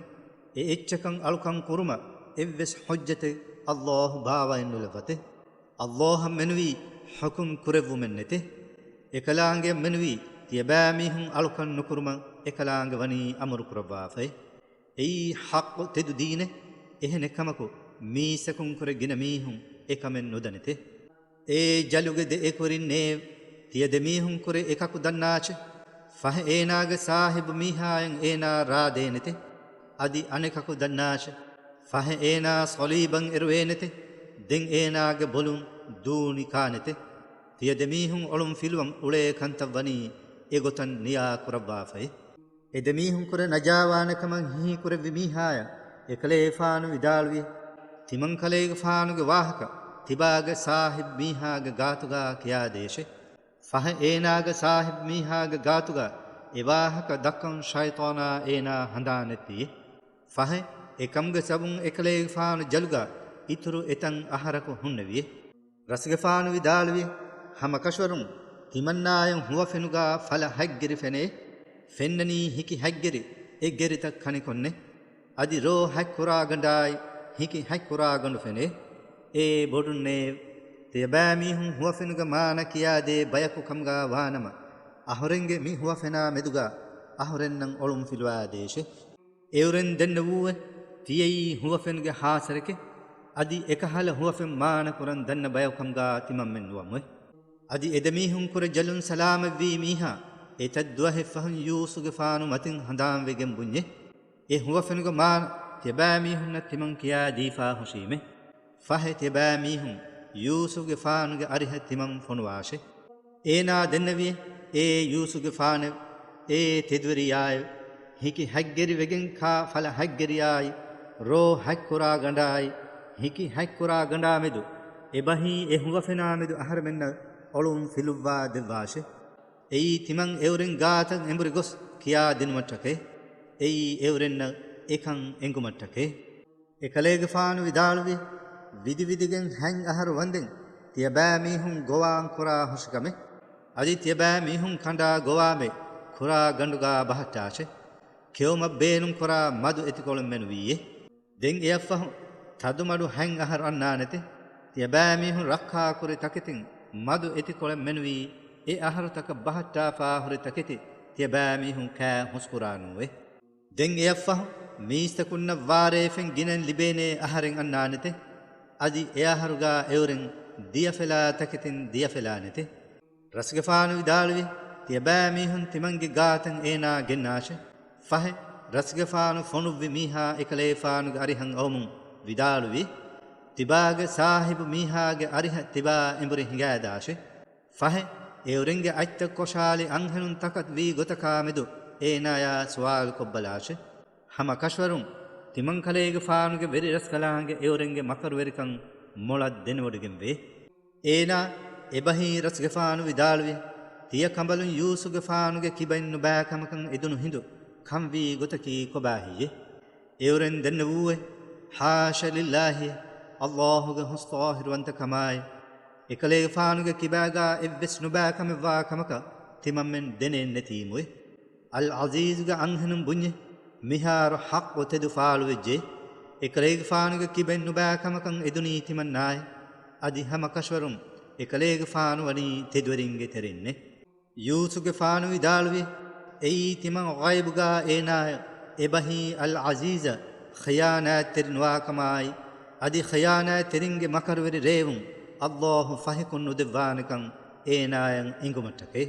އެ އެއްޗަކަށް އަޅުކަން ކުރުމަށް އެއްވެސް ޙުއްޖަތެއް ﷲ ބާވައެއް ނުލައްވަތޭ. ﷲ އަށް މެނުވީ ޙުކުމް ކުރެއްވުމެއް ނެތޭ. އެކަލާނގެއަށް މެނުވީ ތިޔަބައިމީހުން އަޅުކަން ނުކުރުމަށް އެކަލާނގެ ވަނީ އަމުރު ކުރައްވާފައި. އެއީ ޙައްޤު ތެދު ދީނެއް. އެހެނެއްކަމަކު، މީސްތަކުންކުރެ ގިނަ މީހުން އެކަމެއް ނުދަނެތެ. އޭ ޖަލުގެ ދެ އެކުވެރިންނޭ، ތިޔަ ދެމީހުންކުރެ އެކަކު ދަންނާށެ، ފަހެ އޭނާގެ ސާހިބު މީހާއަށް އޭނާ ރާދޭނެތެ. އަދި އަނެކަކު ދަންނާށެ، ފަހެ އޭނާ ޞަލީބަށް އެރުވޭނެތެ. ދެން އޭނާގެ ބޮލުން ދޫނި ކާނެތެ. ތިޔަ ދެމީހުން އޮޅުން ފިލުވަން އުޅޭ ކަންތައް ވަނީ އެގޮތަށް ނިޔާ ކުރައްވާފައި. އެ ދެމީހުންކުރެ ނަޖާވާނެކަމަށް ހީކުރެއްވި މީހާޔަށް އެކަލޭގެފާނު ވިދާޅުވި، ތިމަންކަލޭގެފާނުގެ ވާހަކަ ތިބާގެ ސާހިބު މީހާގެ ގާތުގާ ކިޔާދޭށެ. ފަހެ އޭނާގެ ސާހިބު މީހާގެ ގާތުގާ އެ ވާހަކަ ދައްކަން ޝައިޠާނާ އޭނާ ހަނދާން ނެތިއްޔެ. ފަހެ އެކަމުގެ ސަބަބުން އެކަލޭގެފާނު ޖަލުގާ އިތުރު އެތަން އަހަރަކު ހުންނެވިއެ. ރަސްގެފާނު ވިދާޅުވި، ހަމަކަށަވަރުން ތިމަންނާޔަށް ހުވަފެނުގާ ފަލަ ހަތް ގިރި ފެނޭ. ފެންނަނީ ހިކި ހަތް ގިރި، އެ ގިރިތައް ކަނިކޮށްނެ. އަދި ރޯ ހަތް ކުރާގަނޑާއި ހިކި ހަތް ކުރާގަނޑު ފެނޭ. އޭ ބޮޑުންނޭ، ތިޔަބައިމީހުން ހުވަފެނުގެ މާނަ ކިޔާދޭ ބަޔަކު ކަމުގާ ވާނަމަ، އަހުރެންގެ މި ހުވަފެނާ މެދުގާ އަހުރެންނަށް އޮޅުން ފިލުވާދޭށެ. އެއުރެން ދެންނެވޫއެ، ތިޔައީ ހުވަފެންގެ ހާސަރެކެ. އަދި އެކަހަލަ ހުވަފެން މާނަކުރަން ދަންނަ ބަޔަކު ކަމުގާ ތިމަންމެން ނުވަމުއެ. އަދި އެދެމީހުންކުރެ ޖަލުން ސަލާމަތްވީ މީހާ، އެތައް ދުވަހެއް ފަހުން ޔޫސުގެފާނު މަތިން ހަނދާންވެގެން ބުންޏެ. އެ ހުވަފެނުގެ މާނަ ތިޔަބައިމީހުންނަށް ތިމަން ކިޔާ ދީފާ ހުށީމެ. ފަހެ ތިޔަބައިމީހުން ޔޫސުފުގެފާނުގެ އަރިހަށް ތިމަން ފޮނުވާށެ. އޭނާ ދެންނެވިއެ، އޭ ޔޫސުފުގެފާނެވެ! އޭ ތެދުވެރިޔާއެވެ! ހިކި ހަތް ގިރި ވެގެން ކާ ފަލަ ހަތް ގިރިޔާއި، ރޯ ހަތް ކުރާގަނޑާއި، ހިކި ހަތް ކުރާގަނޑާ މެދު އެބަހީ އެ ހުވަފެނާ މެދު އަހަރެމެންނަށް އޮޅުން ފިލުއްވާ ދެއްވާށެ. އެއީ ތިމަން އެއުރެން ގާތަށް އެނބުރި ގޮސް ކިޔާ ދިނުމަށްޓަކައި. އެއީ އެއުރެންނަށް އެކަން އެނގުމަށްޓަކައި. އެކަލޭގެފާނު ވިދާޅުވި، ވިދިވިދިގެން ހަތް އަހަރު ވަންދެން ތިޔަބައިމީހުން ގޮވާން ކުރާ ހުށިކަމެއް. އަދި ތިޔަބައިމީހުން ކަނޑާ ގޮވާމެ ކުރާ ގަނޑުގާ ބަހައްޓާށެ. ކެއުމަށް ބޭނުން ކުރާ މަދު އެތިކޮޅެއް މެނުވީއެ. ދެން އެއަށްފަހު ތަދުމަޑު ހަތް އަހަރު އަންނާނެތެ. ތިޔަބައިމީހުން ރައްކާކުރި ތަކެތިން މަދު އެތިކޮޅެއް މެނުވީ، އެ އަހަރުތަކަށް ބަހައްޓާފާ ހުރި ތަކެތި ތިޔަބައިމީހުން ކާ ހުސްކުރާނޫވެ. ދެން އެއަށްފަހު މީސްތަކުންނަށް ވާރޭފެން ގިނައިން ލިބޭނޭ އަހަރެއް އަންނާނެތެ. އަދި އެ އަހަރުގާ އެއުރެން ދިޔަފެލާ ތަކެތިން ދިޔަފެލާނެތެ. ރަސްގެފާނު ވިދާޅުވި، ތިޔަބައިމީހުން ތިމަންގެ ގާތަށް އޭނާ ގެންނާށެ. ފަހެ، ރަސްގެފާނު ފޮނުއްވި މީހާ އެކަލޭފާނުގެ އަރިހަށް އައުމުން ވިދާޅުވި، ތިބާގެ ސާހިބު މީހާގެ އަރިހަށް ތިބާ އެނބުރި ހިނގާދާށެ. ފަހެ، އެއުރެންގެ އަތްތައް ކޮށާލި އަންހެނުން ތަކަށް ވީ ގޮތަކާ މެދު އޭނާޔާ ސުވާލު ކޮށްބަލާށެ. ހަމަ ކަށަވަރުން ތިމަންކަލޭގެފާނުގެ ވެރި ރަސްކަލާނގެ އެއުރެންގެ މަކަރުވެރިކަން މޮޅަށް ދެނެވޮޑިގެންވޭ. އޭނާ އެބަހީ ރަސްގެފާނު ވިދާޅުވި، ތިޔަ ކަނބަލުން ޔޫސުގެފާނުގެ ކިބައިން ނުބައި ކަމަކަށް އެދުނު ހިނދު ކަންވީ ގޮތަކީ ކޮބާ ހެއްޔޭ؟ އެއުރެން ދެންނެވޫއެ، ޙާޝަ ލިއްލާހި، ﷲގެ ހުސް ޠާހިރުވަންތަކަމާއި، އެކަލޭގެފާނުގެ ކިބާގާ އެއްވެސް ނުބައި ކަމެއްވާ ކަމަކަށް ތިމަންމެން ދެނެއެއްނެތީމުއެ. އަލް ޢަޒީޒުގެ އަންހެނުން ބުންޏެ، މިހާރު ޙައްޤު ތެދު ފާޅުވެއްޖެ. އެކަލޭގެފާނުގެ ކިބައިން ނުބައި ކަމަކަށް އެދުނީ ތިމަންނާއެ. އަދި ހަމަ ކަށަވަރުން އެކަލޭގެފާނު ވަނީ ތެދުވެރިންގެ ތެރެއިންނެ. ޔޫސުގެފާނު ވިދާޅުވި، އެއީ ތިމަން ޣައިބުގާ އޭނާއަށް އެބަހީ އަލް ޢަޒީޒަށް ޚިޔާނާތްތެރި ނުވާކަމާއި، އަދި ޚިޔާނާތްތެރިންގެ މަކަރުވެރި ރޭވުން ﷲ ފަހިކޮށް ނުދެއްވާނެކަން އޭނާޔަށް އެނގުމަށްޓަކައި.